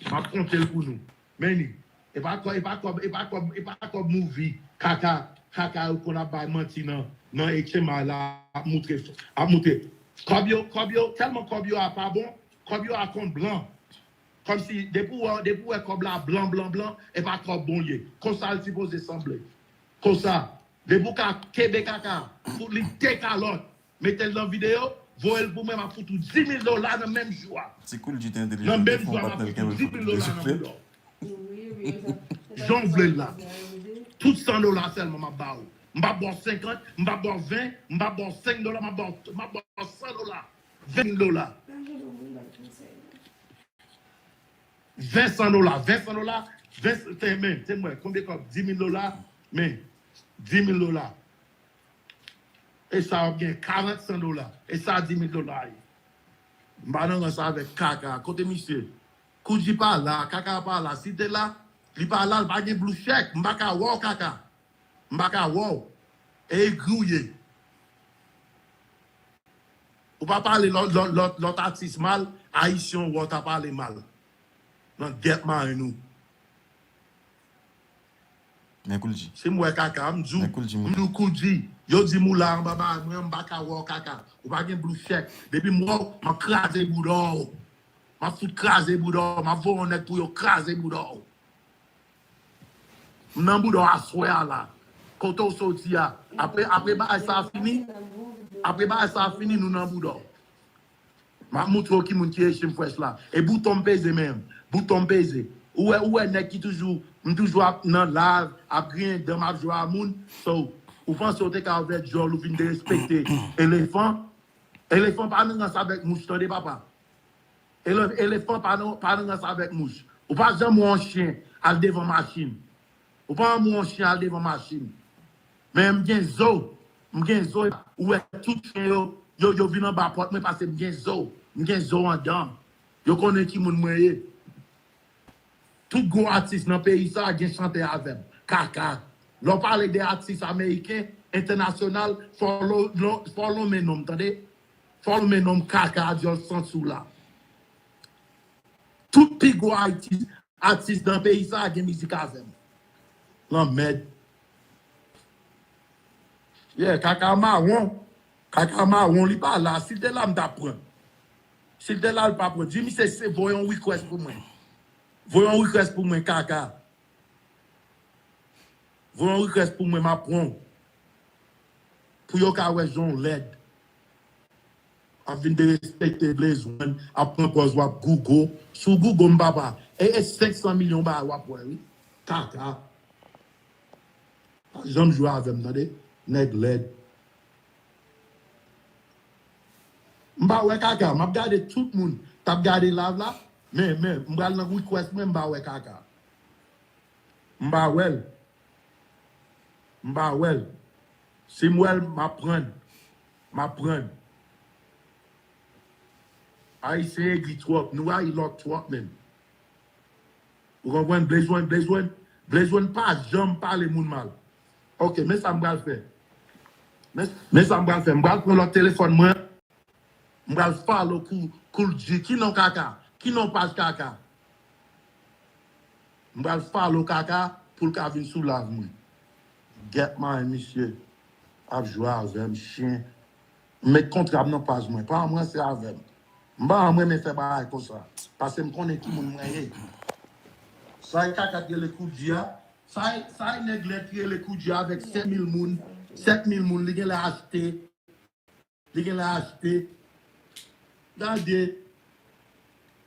m ap konte l pou nou. Men li, e pa kòb, e pa kòb, e pa kòb, e pa kòb movie, kaka, kaka yo konn ap bay manti nan, nan H M I la, ap moutre, ap moutre. Kòb yo, kòb yo, tèlman kòb yo a pa bon, kòb yo a konn blan. Kòmsi, depi w wè, depi w wè kòb la blan, blan, blan, e pa kòb bon ye. Konsa l sipoze sanble. Konsa, depi w ka kenbe kaka, fout li de kalòt, mete l nan videyo, voye l pou mwen, m ap fout ou di mil dola nan menm jou a. Ti Koul G te entèlijan, nan menm jou a, m ap fout ou di mil dola nan bouda w. Jan w vle l la. Tout san dola sèlman m ap ba ou. M p ap ba w senkant, m p ap ba w ven, m p ap ba w senk dola, m ap ba w, m ap ba w san dola, ven mil dola. Ven san dola, ven san dola, ven, se men, se mwen, konbyen kòb? Di mil dola, men, di mil dola. E sa w ap gen karant san dola. E sa di mil dola ye. M pa nan rans avèk kaka. Kote misye? Koudji pa la, kaka pa la. Si te la, li pa la, li pa gen blue check. M pa ka wè w kaka. M pa ka wè w. E egri w ye. Ou pa pale lòt, lòt, lòt, lòt atis mal, ayisyen w wè w ta pale mal. Nan dèt mari nou. Men Koul G. Si m wè kaka, m di w, men Koul G, m di w Koul G. Yo di m ou la anba bagay mwen, m pa ka wè w kaka. Ou pa gen blue check. Depi m wè w, m ap kraze bouda w. M ap fout kraze bouda w. M ap voye yon nèg pou yo kraze bouda w. M nan bouda w aswè a la. Kote w soti a. Apre, apre bagay sa fini, apre bagay sa fini, nou nan bouda w. M ap moutre w ki moun ki Haitian Fresh la. E bouton m peze menm. Bouton m peze. Ou wè, ou wè nèg ki toujou, m toujou ap nan live, ap griyen dan, m ap jwe a moun. So, ou panse w te ka ouvè djòl, ou vin derespekte elefan? Elefan pa nan rans avèk mouch, tande papa. Ele- Elefan pa nan, pa nan rans avèk mouch. Ou pa janm wè yon chen al devan machin. Ou pa janm wè yon chen al devan machin. Men m gen zo. M gen zo. Ou wè tout chen yo, yo, yo vin anba pòt mwen paske m gen zo. M gen zo anndan. Yo konnen ki moun mwen ye. Tout gwo atis nan peyi sa a gen chantè avè m. Kaka. Lè w pale de atis ameriken, entènasyonal, fò w lo- lo- fò w lonmen non m, tande? Fò w lonmen non m, kaka, dyòl sansou la. Tout pi gwo atis, atis nan peyi sa a gen mizik avè m. Lanmèd. Yeah, kaka mawon. Kaka mawon, li pa la. Si l te la, m t ap pran. Si l te la, l pa pran. Di misye se voye yon request pou mwen. Voye yon request pou mwen, kaka. Voye yon request pou mwen, m ap pran w. Pou yo ka wè jan w lèd. Ap vin derespekte Blaze One, ap pran pòz w ap gougo. Si w gougo m, papa, e, e senk san milyon bagay w ap wè, wi. Kaka. Pa janm jwe avè m, tande? Nèg lèd. M pa wè kaka, m ap gade tout moun t ap gade live la, men, men, m pral nan request mwen, m pa wè kaka. M pa wè l. M pa wè l. Si m wè l, m ap pran l. M ap pran l. Ayisyen egri twòp, nou rayi lòt twòp menm. Ou konprann? Blaze One, Blaze One, Blaze One pa janm pale moun mal. Ok, men sa m pral fè. Men, men sa m pral fè. M pral pran lòt telefòn mwen. M pral follow Kou- Koul G. Ki non kaka? Ki non paj kaka? M pral follow kaka pou l ka vin sou live mwen. Gèt marenn misye ap jwe avè m, chen. M met kontra m nan paj mwen. Pa ranse avè m. M pa renmen fè bagay konsa. Paske m konnen ki moun mwen ye. Sa e kaka ki rele Koul G a. Sa e, sa e nèg lèd ki rele Koul G a avèk sèt mil moun. Sèt mil moun, li genlè achte. Li genlè achte. Gade.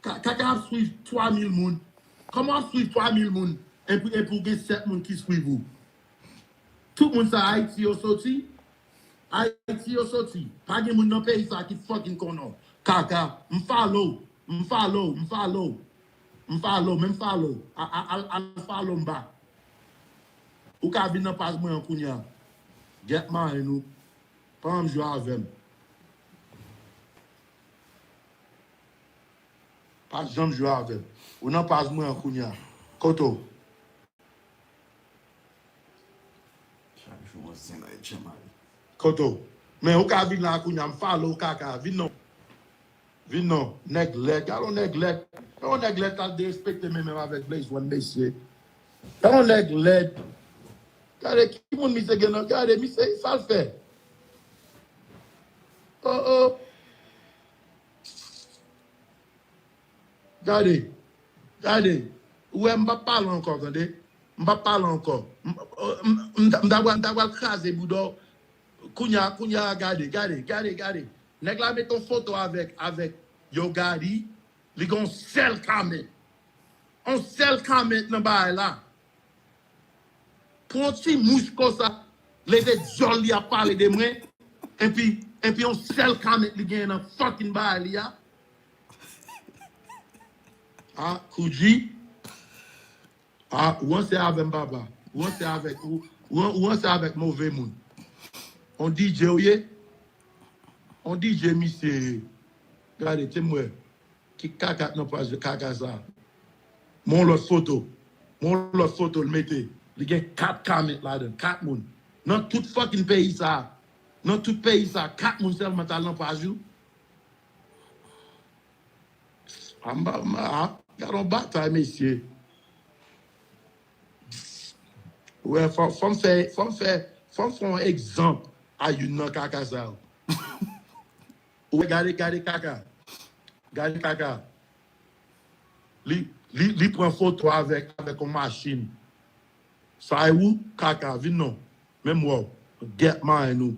Ka- Kaka ap swiv twa mil moun. Kòman w ap swiv twa mil moun? Epi, epi w gen sèt moun ki swiv ou. Tout moun sa Ayiti yo soti. Ayiti yo soti. Pa gen moun nan peyi sa ki fucking konnen w. Kaka, m follow, m follow, m follow. M follow, men m follow. A- a- Al al follow m back. Ou ka vin nan paj mwen an kounye a. Gèt marenn ou. Pa janm jwe avè m. Pa janm jwe avè m. Ou nan paj mwen an kounye a. Kote w? Chak jou yon zen nan etchanmay. Kote w? Men ou ka vin la kounye a, m follow w kaka. Vin non. Vin non. Nèg lèd. Gade yon nèg lèd. Gade yon nèg lèd k al derespekte men menm avèk Blaze One, mesye. Gade yon nèg lèd. Gade ki moun misye gen nan. Gade misye, sa l fè. Oh, oh. Gade, gade, ou wè m p ap pale ankò, tande? M p ap pale ankò. M, m, m, m ta pral, m ta pral kraze bouda w. Kounye a, kounye a, gade, gade, gade, gade. Nèg la met yon foto avèk, avèk Yo Gotti, li gen yon sèl comment. Yon sèl comment nan bagay la. Pou yon ti mouch konsa, leve dyòl li ap pale de mwen, epi, epi yon sèl comment li genyen nan fucking bagay li a. Ah, Koudji. Ah, ou ranse avè m, papa. Ou ranse avèk, ou, ou, ou ranse avèk move moun. On D J ou ye? On D J misye ye. Gade, te m wè. Ki kaka k nan paj kaka sa? Mon lòt foto. Mon lòt foto l mete. Li gen kat comment ladan, kat moun. Nan tout fucking peyi sa. Nan tout peyi sa, kat moun sèlman t al nan paj ou. Anba, anba, a, gade yon batay, mesye. Wè, fò, fò m fè, fò m fè, fò m fè yon egzanp a youn nan kaka sa yo. Ou wè, gade, gade kaka. Gade kaka. Li, li, li pran foto avèk, avèk yon machin. Sa e ou, kaka, vin non. Menm wè w. Gèt marenn ou.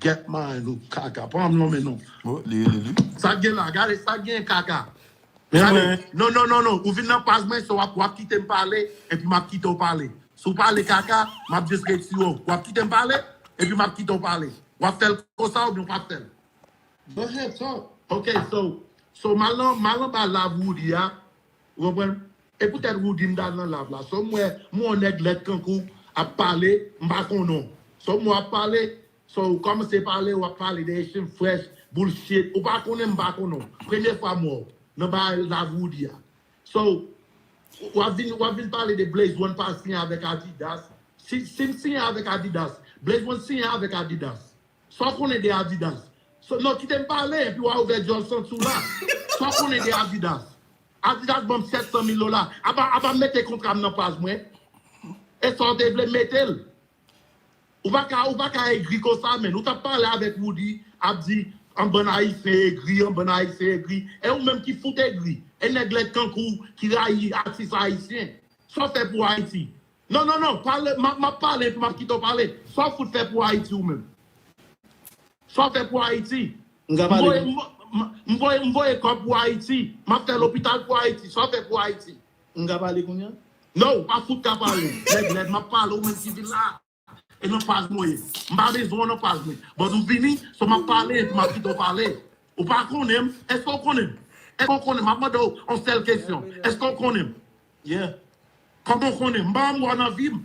Gèt marenn ou, kaka. Pran m non, men non. Bon, li rele li. Sa k gen la, gade, sa k gen kaka. Men gade, mwen, non, non, non, non. Ou vin nan paj mwen, so w ap, w ap kite m pale, epi m ap kite w pale. Si w pale kaka, m ap just retire w. W ap kite m pale, epi m ap kite w pale. W ap fè l konsa oubyen w p ap fè l? Go ahead, talk. Ok, so, so m al nan, m al anba live Roody a, ou konprann? E poutèt Roody m t al nan live la. So m wè, m wè yon nèg lèd kankou ap pale, m pa konnen w. So m wè w ap pale, so ou kòmanse pale, w ap pale de Haitian Fresh, bullshit, ou pa konnen m pa konnen w. Premye fwa m wè w nan bay live Roody a. So, w ap vin, w ap vin pale de Blaze One pa siyen avèk Adidas. Si, si m siyen avèk Adidas, Blaze One siyen avèk Adidas. Sa w konnen de Adidas? So, non, kite m pale, epi w a ouvè djòl santi w la. Sa w konnen de Adidas? Adidas ban m sèt san mil dola. Aba, aba mete kontra m nan paj mwen. E sa w te vle mete l. Ou pa ka, ou pa ka egri konsa, menn. Ou t ap pale avèk Roody, ap di, an bann Ayisyen egri, an bann Ayisyen egri. E ou menm ki fout egri. E nèg lèd kankou ki rayi atis ayisyen. Sa w fè pou Ayiti? Non, non, non, pale, m ap, m ap pale, epi m ap kite w pale. Sa w fout fè pou Ayiti ou menm? Sa w fè pou Ayiti? M ka pale. M voye, m, m, m voye, m voye kòb pou Ayiti. M ap fè lopital pou Ayiti. Sa w fè pou Ayiti? M ka pale kounye a? Non, ou pa fout ka pale. Nèg lèd, m ap pale, ou menm ki vin la. E nan paj mwen ye. M pa bezwen w nan paj mwen. But ou vini, so m ap pale, epi m ap kite w pale. Ou pa konnen m? Èske w konnen m? Èske w konnen m? M ap mande w yon sèl kesyon. Èske w konnen m? Yeah. Kòman w konnen m? M pa janm wè w nan vi m.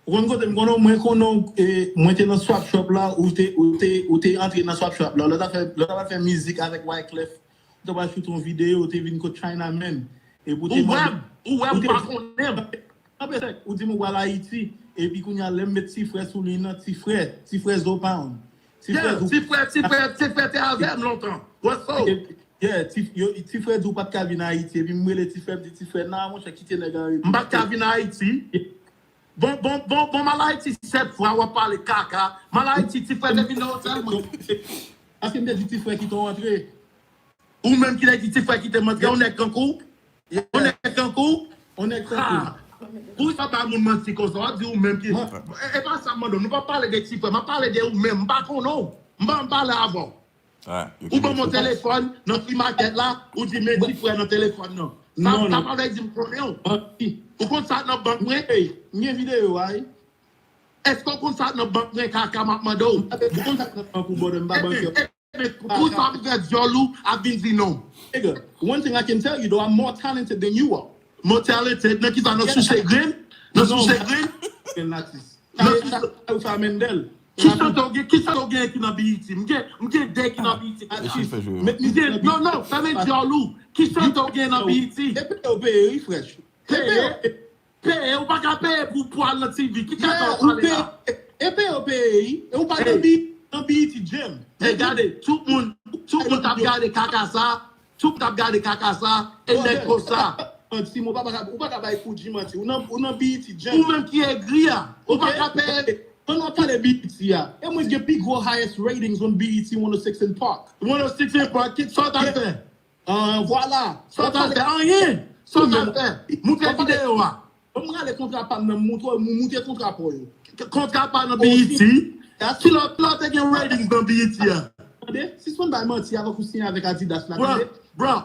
Ou konn kote m konnen w? Mwen konnen w, e, mwen te nan swap shop la, ou te, ou te, ou te antre nan swap shop la. Lè w t ap fè, lè w t ap fè mizik avèk Wyclef, ou te pral choute yon videyo, ou te vin kot China Man. Epi ou te mande. Ou wè m, ou wè m, ou pa konnen m. Anpesèk, ou di m ou pral Ayiti, epi kounye a lè m met ti frè sou liy nan, ti frè, ti frè Zo Pound. Ti frè, ti frè, ti frè, ti frè te avè m lontan. What's up? Yeah, ti, yo, ti frè di ou pa t ka vin Ayiti, epi m rele ti frè, m di ti frè, nan, monchè, kite nèg la repi. M pa t ka vin Ayiti. Bon, bon, bon, bon, m al Ayiti sèt fwa, w ap pale kaka. M al Ayiti, ti frè te vin nan otèl mwen. Paske m te di ti frè kite w antre. Ou menm ki te di ti frè kite m antre, yon nèg kankou w? Yon nèg kankou w? Yon nèg kankou w. Pou sa bay moun manti konsa, w ap di ou menm ki. E, e pa sa m mande w, nou pa pale de ti frè, m ap pale de ou menm, m pa konnen w. M pa janm pale avè w. Ou ban m yon telefòn nan free market la, ou di men ti frè nan telefòn nan. Sa, sa pa vle di m konnen w. Ou konn sa k nan bank mwen? M gen videyo a wi. Èske w konn sa k nan bank mwen, kaka m ap mande w? Ou konn sa k nan bank ou, brother, m pa bank yo. Ebyen, pou sa m fè dyòl ou ap vin di non. Nigga, one thing I can tell you though, I'm more talented than you are. More talented? Nan kisa? Nan souse grenn? Nan souse grenn? Grenn latis. Nan souse. Ou fè Mendel. Ki chante w gen, ki chante w gen ki nan B E T? M gen, m gen de ki nan B E T. Atis. M gen, non, non, fèmen dyòl ou. Ki chante w gen nan B E T? E peye w peye wi, fresh. Peye. Peye, ou pa ka peye pou, pou al nan T V. Ki kaka w pale la? E peye w peye, e ou pa nan B, nan B E T Jam. E gade, tout moun, tout moun t ap gade kaka sa, tout moun t ap gade kaka sa, e nèg konsa. Manti, ou pa ka, ou pa ka bay Koudji manti. Ou nan, ou nan B E T Jam. Ou menm ki egri a, ou pa ka peye. Pandan w ap pale B E T a, e mwen ki gen pi gwo highest ratings on B E T one oh six and Park. One oh six and Park, ki sa w t ap fè? An, vwala. Sa w t al fè? Anyen. Sa w t al fè? Moutre videyo a. Ban m rale kontra pa m nan, m moutre, m moutre kontra pa w yo. Kontra pa nan B E T? Kilè, kilè w te gen ratings nan B E T a? Tande, sispann bay manti avèk ou siyen avèk Adidas la, tande? Bro,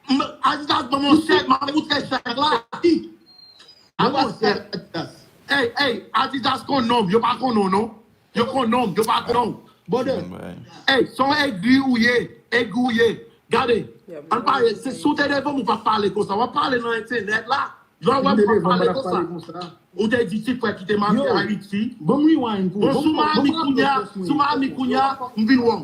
m, Adidas ban m yon chèk, m ap moutre chèk la. Ban m yon chèk. Ey, ey, Adidas konn non m, yo pa konn non, non. Yo konn non m, yo pa konn non m. Brother. Ey, se yon egri ou ye, egri ou ye. Gade, ann pale, se si w te devan m, ou p ap pale konsa. W ap pale nan entènèt la. Lè w wè m p ap pale konsa. Ou te di ti frè kite m antre Ayiti. Bon, sou Miami kounya, sou Miami kounya, m vin wè w.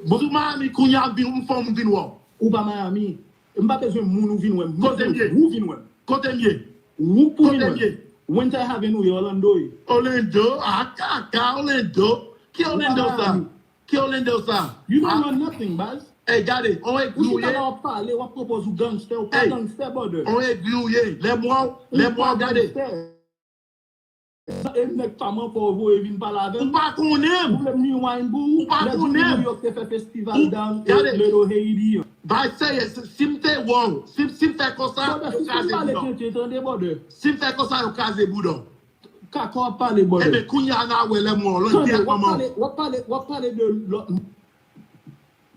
Bon, sou Miami kounya, m vin, m fè w, m vin wè w. Ou pa Miami. M pa bezwen moun ou vin wè m. Kote m ye? Ou vin wè m. Kote m ye? Ou pou vin wè m. Winter Haven ou ye, Orlando ye. Orlando? A kaka, Orlando. Ki Orlando sa? Ki Orlando sa? You don't know nothing, baz. Ey, gade, on egri ou ye. Ou chita la w ap pale, w ap pwopoz ou gangstè, ou pa gangstè, brother. On egri ou ye. Lè m wè w, lè m wè w, gade. E nèg pa m ankò ou voye vin pale avè m. Ou pa konnen m. Ou vle m rewind pou ou? Ou pa konnen m. Lè di New York te fè festival dan Little Haiti an. Bay serye, si, si m te wè w, si, si m fè konsa, yo kraze bouda w. Tande, brother. Si m fè konsa, yo kraze bouda w. Kaka w ap pale, brother. Ebyen, kounye a n a wè lè m wè w, lan kè manman w. W ap pale, w ap pale de lòt.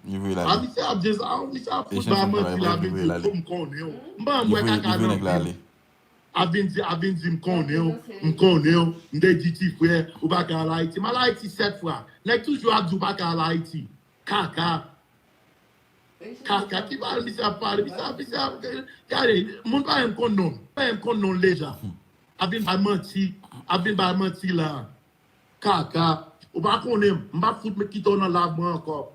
Li vre l ale. A, misye ap di sa, misye ap fout bay manti la, vin di pou m konnen w. M pa janm wè kaka nan vi m. Ap vin di, ap vin di, "M konnen w, m konnen w, m te di ti frè, ou pa ka al Ayiti." M al Ayiti sèt fwa. Nèg toujou ap di, "Ou pa ka al Ayiti." Kaka. Kaka, ki pale, misye ap pale, misye ap, misye ap, gade, moun pa menm konn non, pa menm konn non deja. Ap vin bay manti, ap vin bay manti la. Kaka, ou pa konnen m, m p ap fout met kite w nan live mwen ankò.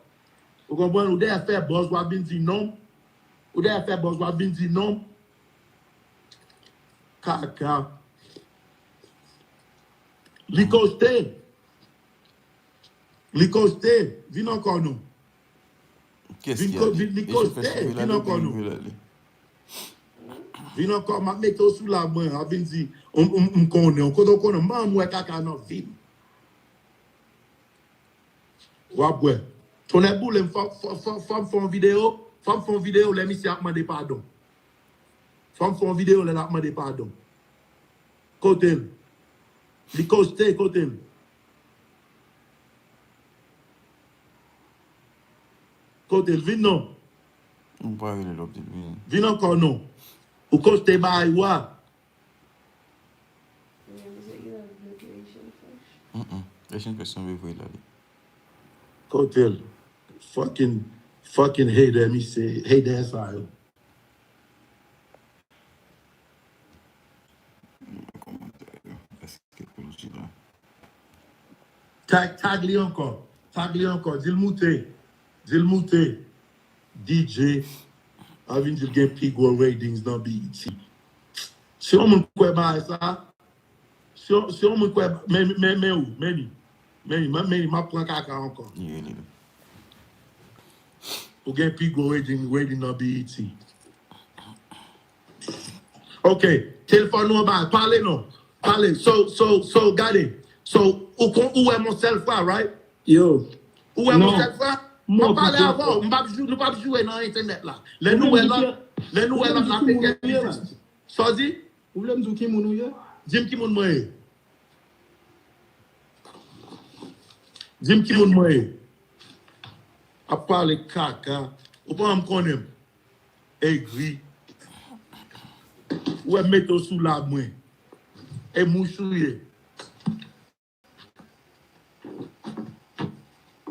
Ou konprann? Ou dèyè fè buzz, w ap vin di non. Ou dèyè fè buzz, w ap vin di non. Kaka. Li koste. Li koste. Vin ankò non. Vin ko-, vin, li koste. Vin ankò non. Vin ankò, m ap mete w sou live mwen, ap vin di, "M, m, m konnen w, kote w konnen m, m pa janm wè kaka nan vi m." W ap wè. Tonnè boule m, fò, fò, fò, fò m fè yon videyo, fò m fè yon videyo lè misye ap mande padon. Fò m fè yon videyo lè l ap mande padon. Kote l? Li koste, kote l? Kote l? Vin non. M pa rele l, w ap di l vini. Vin ankò non. Ou koste bay wa. Mm-mm. Racine Fresh sanble vre la li. Kote l? Fucking, fucking hater, misye, hater sa yo. Kòmantè yo. Èske pou l di la? Tag, tag li ankò. Tag li ankò. Di l moute. Di l moute. D J. A vin di l gen pi gwo ratings nan B E T. Si yon moun kwè bagay sa, si yon, si yon moun kwè, men, men, men ou, men li. Men li, men, men li, m ap pran kaka ankò. Li rele m. Ou gen pi gwo rating, rating nan B E T. Ok, telefòn ou anba, pale non. Pale, so, so, so, gade. So, ou kon, ou wè m yon sèl fwa, right? Yo. Ou wè m yon sèl fwa? M ap pale avè w, m p ap jou-, nou p ap joure nan entènèt la. Lè nou wè lòt, lè nou wè lòt la fè kèk biznis. Sa w di? Ou vle m di w ki moun ou ye? Di m ki moun mwen ye. Di m ki moun mwen ye. Ap pale kaka. Ou pa janm konnen m. Egri. Ou wè m mete w sou live mwen. E mouch ou ye.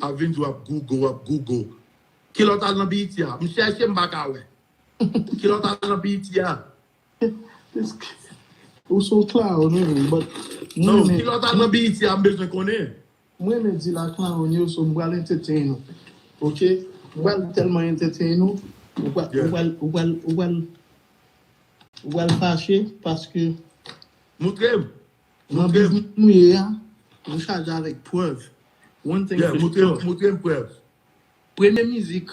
Ap vin di w ap Google, w ap Google. Kilè w t al nan B E T a? M chèche, m pa ka wè. Kilè w t al nan B E T a? Ou se yon clown, wi, but non, kilè w t al nan B E T a, m bezwen konnen. Mwen renmen di la clown yo, so m pral entertain ou. Ok? M pral tèlman entertain ou, ou pral, ou pral, ou pral, ou pral, ou pral fache paske moutre m. Nan biznis nou ye a, nou chaje avèk prèv. One thing for sure. Moutre m prèv. Premye mizik,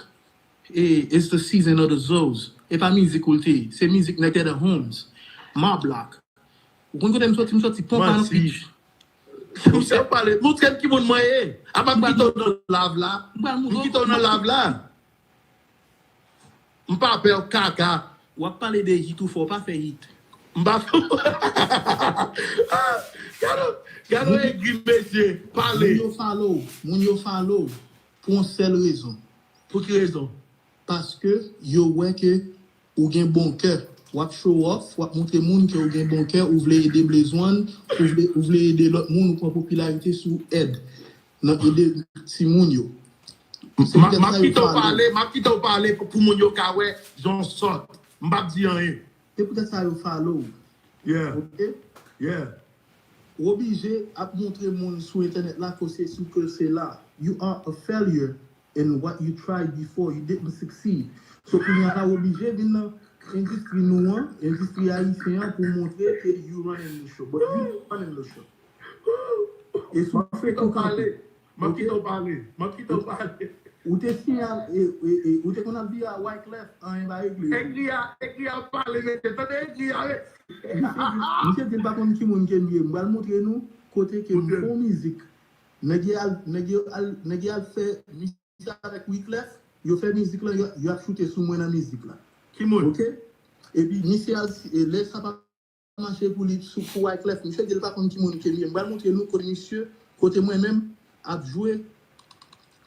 e, It's the Season of the Zoes. E pa mizik ou l te ye. Se mizik Naked Homes. Ma Block. Ou konn kote m soti? M soti Pont-à-Pit. Misye ap pale. Moutre m ki moun mwen ye. Apa m kite w nan live la. M kite w nan live la. M pa pè w kaka. W ap pale de hit ou fè, w pa fè hit. M pa fè. Ah, gade, gade egri mesye, pale. Moun yo follow, moun yo follow pou yon sèl rezon. Pou ki rezon? Paske yo wè ke ou gen bon kè. W ap show off, w ap montre moun ke ou gen bon kè, ou vle ede Blaze One, ou vle, ou vle ede lòt moun, ou pran popilarite sou èd. Nan ede timoun yo. M ap kite w pale, m ap kite w pale pou, pou moun yo ka wè jan w sòt. M p ap di anyen. Se poutèt sa yo follow w. Yeah. Ok? Yeah. Ou oblije ap montre moun sou entènèt la ke w se si ke w se la. You are a failure in what you tried before. You didn't succeed. So kounye a la ou oblije vin nan endistri nou an, endistri ayisyen an pou montre ke you running the show. But you running the show. E sou fake ou kanpe. M ap kite w pale. M ap kite w pale. Ou te siyen, e, e, e, ou te konn ap viye a Wyclef, anyen pa regle. Egri a, egri a pale, mesye. Tande egri a, mesye. Misye di l pa konn ki moun ke m ye. M pral montre nou kote ke m fè yon mizik. Nèg yo al, nèg yo al, nèg yo al fè mizik avèk Wyclef. Yo fè mizik lan, yo, yo ap choute sou mwen nan mizik la. Ki moun? Ok? Epi misye al, e, lè sa pa mache pou li sou, pou Wyclef. Misye di l pa konn ki moun ke m ye. M pral montre nou kote misye, kote mwen menm ap jwe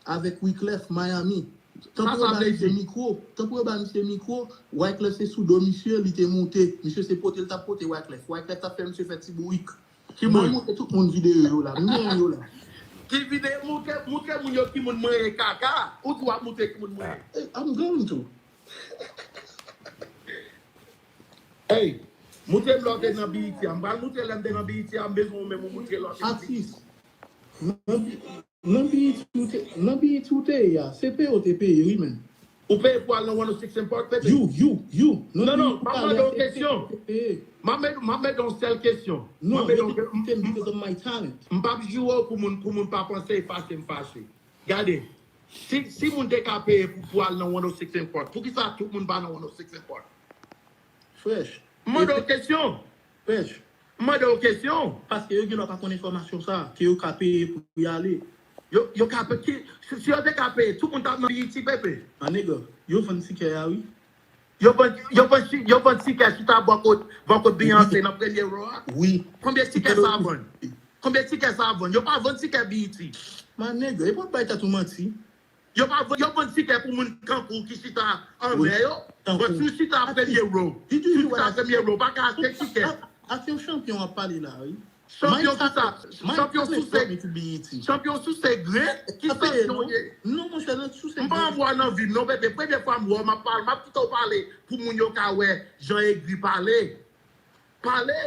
avèk Wyclef Miami. Sa, sa vle di. Mikwo. Tanpri yo ba misye mikwo. Wyclef se sou do misye, li te moute. Misye se pote l t ap pote Wyclef. Wyclef t ap fè misye fè ti bourik. Ki moun? M pral montre tout moun videyo yo la. M genyen yo la. Ki videyo? Moutre, moutre moun yo ki moun mwen ye, kaka. Ou di w ap moutre ki moun mwen ye. Eh, I'm going to. Hey, moutre m lè w te nan B E T a. M pral moutre lè m te nan B E T a, m bezwen ou menm ou moutre lè w te nan B E T. Atis. Nan, nan B E T ou te, nan B E T ou te ye a, se peye w te peye, wi, men. Ou peye pou al nan one oh six and Park, pepe? You, you, you. Non, non, m ap mande w kesyon. M ap mande, m ap mande w sèl kesyon. Non, yo te invite m because of my talent. M p ap joure w pou moun, pou moun pa panse e fache m fache. Gade, si, si moun te ka peye pou, pou al nan one oh six and Park, poukisa tout moun pa nan one oh six and Park? Fresh. M mande w kesyon. Fresh. M mande w kesyon. Paske yo gen dwa pa konn enfòmasyon sa, ke yo ka peye pou y ale. Yo, yo ka pe-, ki, si, si yo te ka peye, tout moun t ap nan B E T, pepe. My nigga, yo vann tikè a, wi. Yo vann, yo vann, yo vann tikè chita bò kot, bò kot Beyonce nan premye row a. Wi. Konbyen tikè sa vann? Konbyen tikè sa vann? Yo pa vann tikè B E T. My nigga, e pa bay tèt ou manti. Yo pa vann, yo vann tikè pou moun tankou w ki chita anlè yo. Bon, si w chita premye row, si w chita premye row, pa ka achte tikè. Ak yon chanpyon w ap pale la, wi. Chanpyon ki sa? Chanpyon souse, chanpyon souse grenn? Ki chanpyon w ye? Non, monchè, nan souse grenn. M pa anvwa nan vi m, non, bebe. Premye fwa m wè w, m ap pale, m ap kite w pale pou moun yo ka wè jan egri pale. Pale!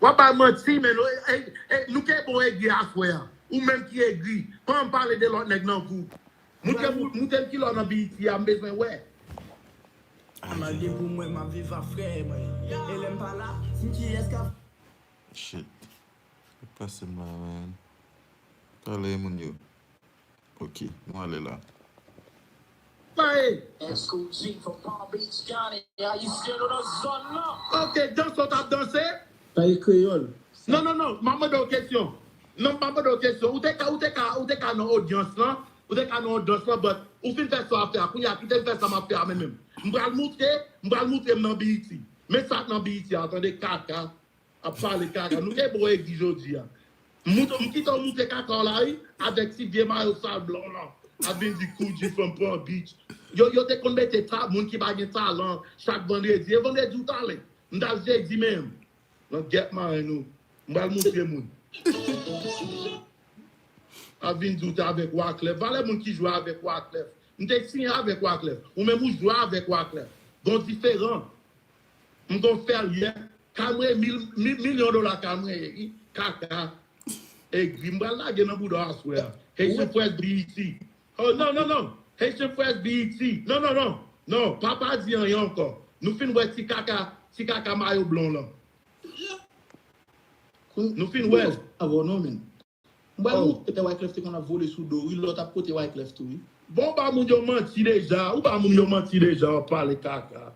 W ap bay manti, men nou, e, e, nou kenbe w egri aswè a. Ou menm ki egri, pa ann pale de lòt nèg nan kou. Moutre m, moutre m kilè w nan B E T a, m bezwen wè. Mal gen pou mwen, m ap viv ak frè mwen. E lè m pa la, m kiyès k ap. Shit. Sa k pase m la, man? Talè moun yo. Ok, nou ale la. Sa e? Exclusive from Palm Beach County. Ayisyen nou nan zòn nan. Ok, danse w t ap danse? Sa e kreyòl. Non, non, non, m ap mande w kesyon. Non, m ap mande w kesyon. Ou te ka, ou te ka, ou te ka nan odyans lan, ou te ka nan odyans lan, but ou fin fè sa w ap fè a. Kounye a, kite m fè sa m ap fè a, men menm. M pral moutre, m pral moutre m nan B E T. Men sa k nan B E T a, tande kaka. Ap pale kaka. Nou gen bon egri jodi a. M mout-, m kite w moute kaka w la, wi, avèk ti vye mayo sal blan w lan. Ap vin di Koudji from Palm Beach. Yo, yo te konn mete ta-, moun ki pa gen talan chak vandredi. E vandredi w t ale. M t al jedi menm. Nan gèt maren nou. M pral moutre moun. Ap vin di w te avèk Wyclef. Valè moun ki jwe avèk Wyclef. M te siyen avèk Wyclef. Ou menm ou jwe avèk Wyclef. Gon diferan. M gon fè l yè. Kay mwen mil, mil, milyon dola kay mwen ye, wi. Kaka. Egri, m pral lage nan bouda w aswè a. Haitian Fresh B E T. Oh, non, non, non. Haitian Fresh B E T. Non, non, non. Non, pa, pa di anyen ankò. Nou fin wè ti kaka, ti kaka mayo blan w lan. Nou fin wè l. Avè w non, men. M pral moutre w kòman Wyclef te konn ap vole sou do, wi, lè w t ap pote Wyclef tou, wi. Bon, ou ba moun yo manti deja, ou ba moun yo manti deja, w ap pale kaka.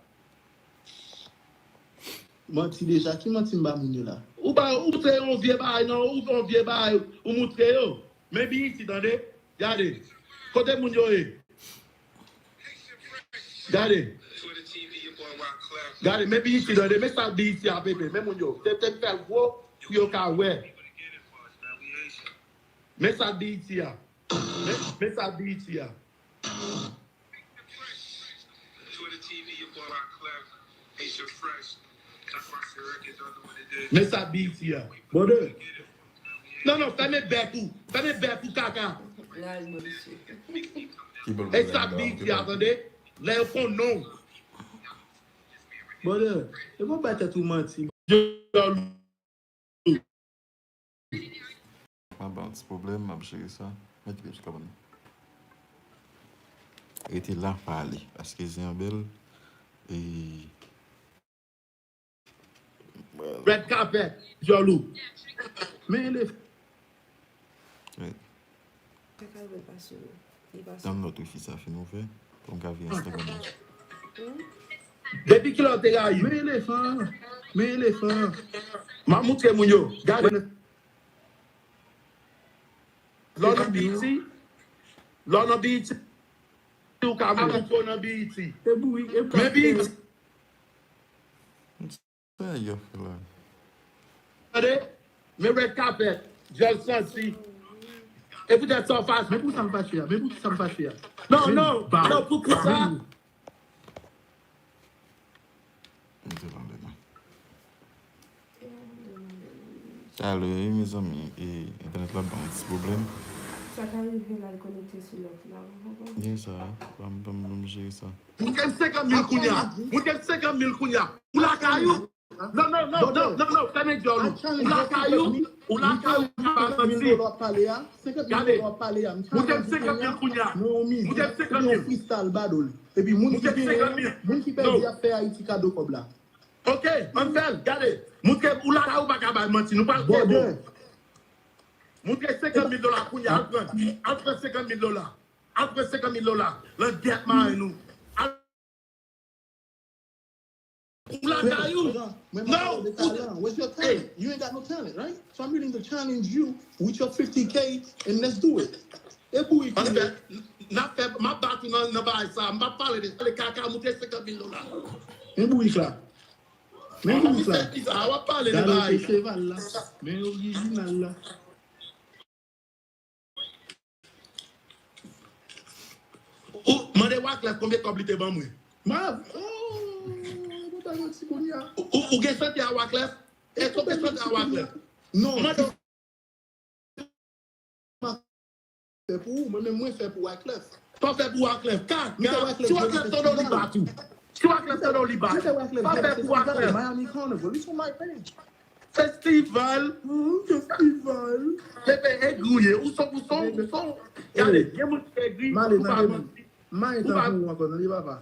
Manti deja, ki manti m ba moun yo la? Ou ba, ou moutre yon vye bagay, non, ou yon vye bagay, ou moutre yo. Men B E T, tande, gade. Kote moun yo ye? Gade. Gade, men B E T, tande, men sa B E T a pepe, men moun yo. Te, te fè l gwo, pou yo ka wè. Men sa B E T a. Men, men sa B E T a. Men sa B E T a. Brother. Non, non, fèmen bèk ou. Fèmen bèk ou, kaka. E sa B E T a, tande. Lè yo konn non. Brother, e pa bay tèt ou manti. M ap ba yon ti pwoblèm, m ap jere sa. Mèt kite m sou kabann nan. Rete la, pa ale. Paske zen an bèl. E Red carpet, djòl ou. Men elefan. Kaka l pase yo. Li pase. Download wifi sa fin ouvè. Pou m ka vin Instagram nan. Depi kilè w te rayi m? Men elefan. Men elefan. M ap moutre moun yo. Gade. Lè w nan B E T, lè w nan B E T, ou ka moutre w nan B E T. Men B E T. Sa yo fè la. Tande? Men red carpet, djòl santi. E poutèt sa w fache. Men pou sa m fache a. Men pou sa m fache a. Non, non, non, pou, pou sa. Alo, wi, mezanmi, e, entènèt la ban yon ti pwoblèm. Sa ka rive l al konekte sou lòt la, ou konprann? Gen sa, ban m, ban m, ban m jere sa. Moun gen senkant mil kounye a. Moun gen senkant mil kounye a. Ou lakay ou? Non, non, non, non, non, non, fèmen dyòl ou. Ou lakay ou? Ou lakay ou, ou pa manti. Gade. Moun gen senkant mil kounye a. Moun gen senkant mil. Moun gen senkant mil. Moun ki pèdi ap fè Ayiti kado kòb la. Ok, ann fè l, gade. Montre ou lakay ou pa ka bay manti, nou pral kenbe w. Montre senkant mil dola kounye a, al pran, al pran senkant mil dola. Al pran senkant mil dola. Nan gyèt mari nou. Al. Ou lakay ou. Non, ou. Where's your talent? You ain't got no talent, right? So I'm willing to challenge you with your fifty K and let's do it. E bourik li ye. N ap fè, m ap bat ou nan, nan bagay sa. M p ap pale de, pale kaka, moute senkant mil dola. Men bourik la. Men bourik la. A w ap pale de bagay. Gade cheval la. Men orijinal la. Ou mande Wyclef konbyen kòb li te ban mwen. M a, oh, mwen ta yon ti kounye a. Ou, ou gen sante a Wyclef? Èske w gen sante a Wyclef? Non. Mande fè pou ou, mwen menm mwen fè pou Wyclef. Sa w fè pou Wyclef? Kaka! Si Wyclef tande w li bat ou. Si Wyclef tande w li bat ou. Sa w fè pou Wyclef? Miami Carnival, it's on my page. Festival. Festival. Pepe egri ou ye. Ou son, ou son, ou son. Gade, gen moun ki egri, ou pa manti. Ou pa.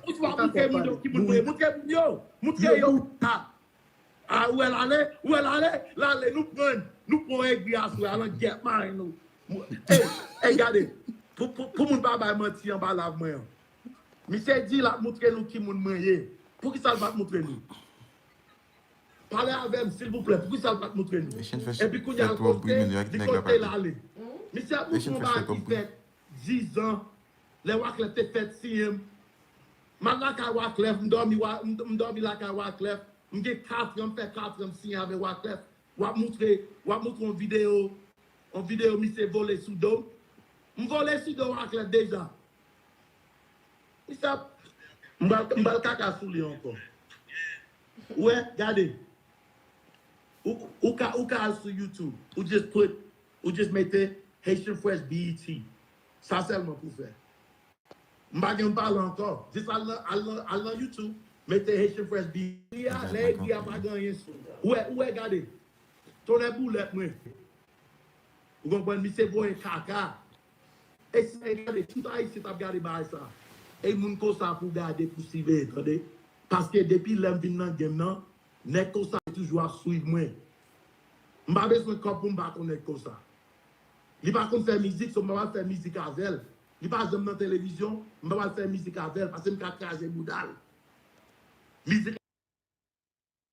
Ou pa montre moun yo ki moun mwen ye. Montre moun yo. Montre yo. A, ou wè l ale, ou wè l ale, l ale, nou pran, nou pran egri aswè a, lan gyèt mari nou. Ey, ey, gade, pou, pou, pou moun pa bay manti anba live mwen an. Misye di l ap moutre nou ki moun mwen ye. Poukisa l pa t moutre nou? Pale avè m, silvouplè, poukisa l pa t moutre nou? Epi kounye a l kote, li kote l ale. Misye ap moutre yon bagay ki fèt dizan, lè Wyclef te fèt siyen m. M al lakay Wyclef, m dòmi, m dòmi lakay Wyclef. M gen katran, m fè katran m siyen avè Wyclef. W ap moutre, w ap moutre yon videyo, yon videyo misye vole sou do m. M vole sou do Wyclef deja. Misye ap, m pral, m pral kaka sou li ankò. Ou wè, gade. Ou, ou ka, ou ka al sou YouTube. Ou just put, ou just mete Haitian Fresh B E T. Sa sèlman pou fè. M pa gen m pale ankò. Jis al nan, al nan, al nan YouTube, mete Haitian Fresh B E T. Egri a, lè egri a pa gen anyen sou. Ou wè, ou wè, gade. Tonnè boulèt mwen. Ou konprann, misye voye kaka. E si, e gade, tout Ayisyen t ap gade bagay sa. E moun konsa pou gade, pou siveye, tande. Paske depi lè m vin nan game nan, nèg konsa toujou ap swiv mwen. M pa bezwen kòb pou m bat yon nèg konsa. Li pa konn fè mizik, so m pa pral fè mizik avè l. Li pa janm nan televizyon, m pa pral fè mizik avè l, paske m ka kraze bouda l. Mizik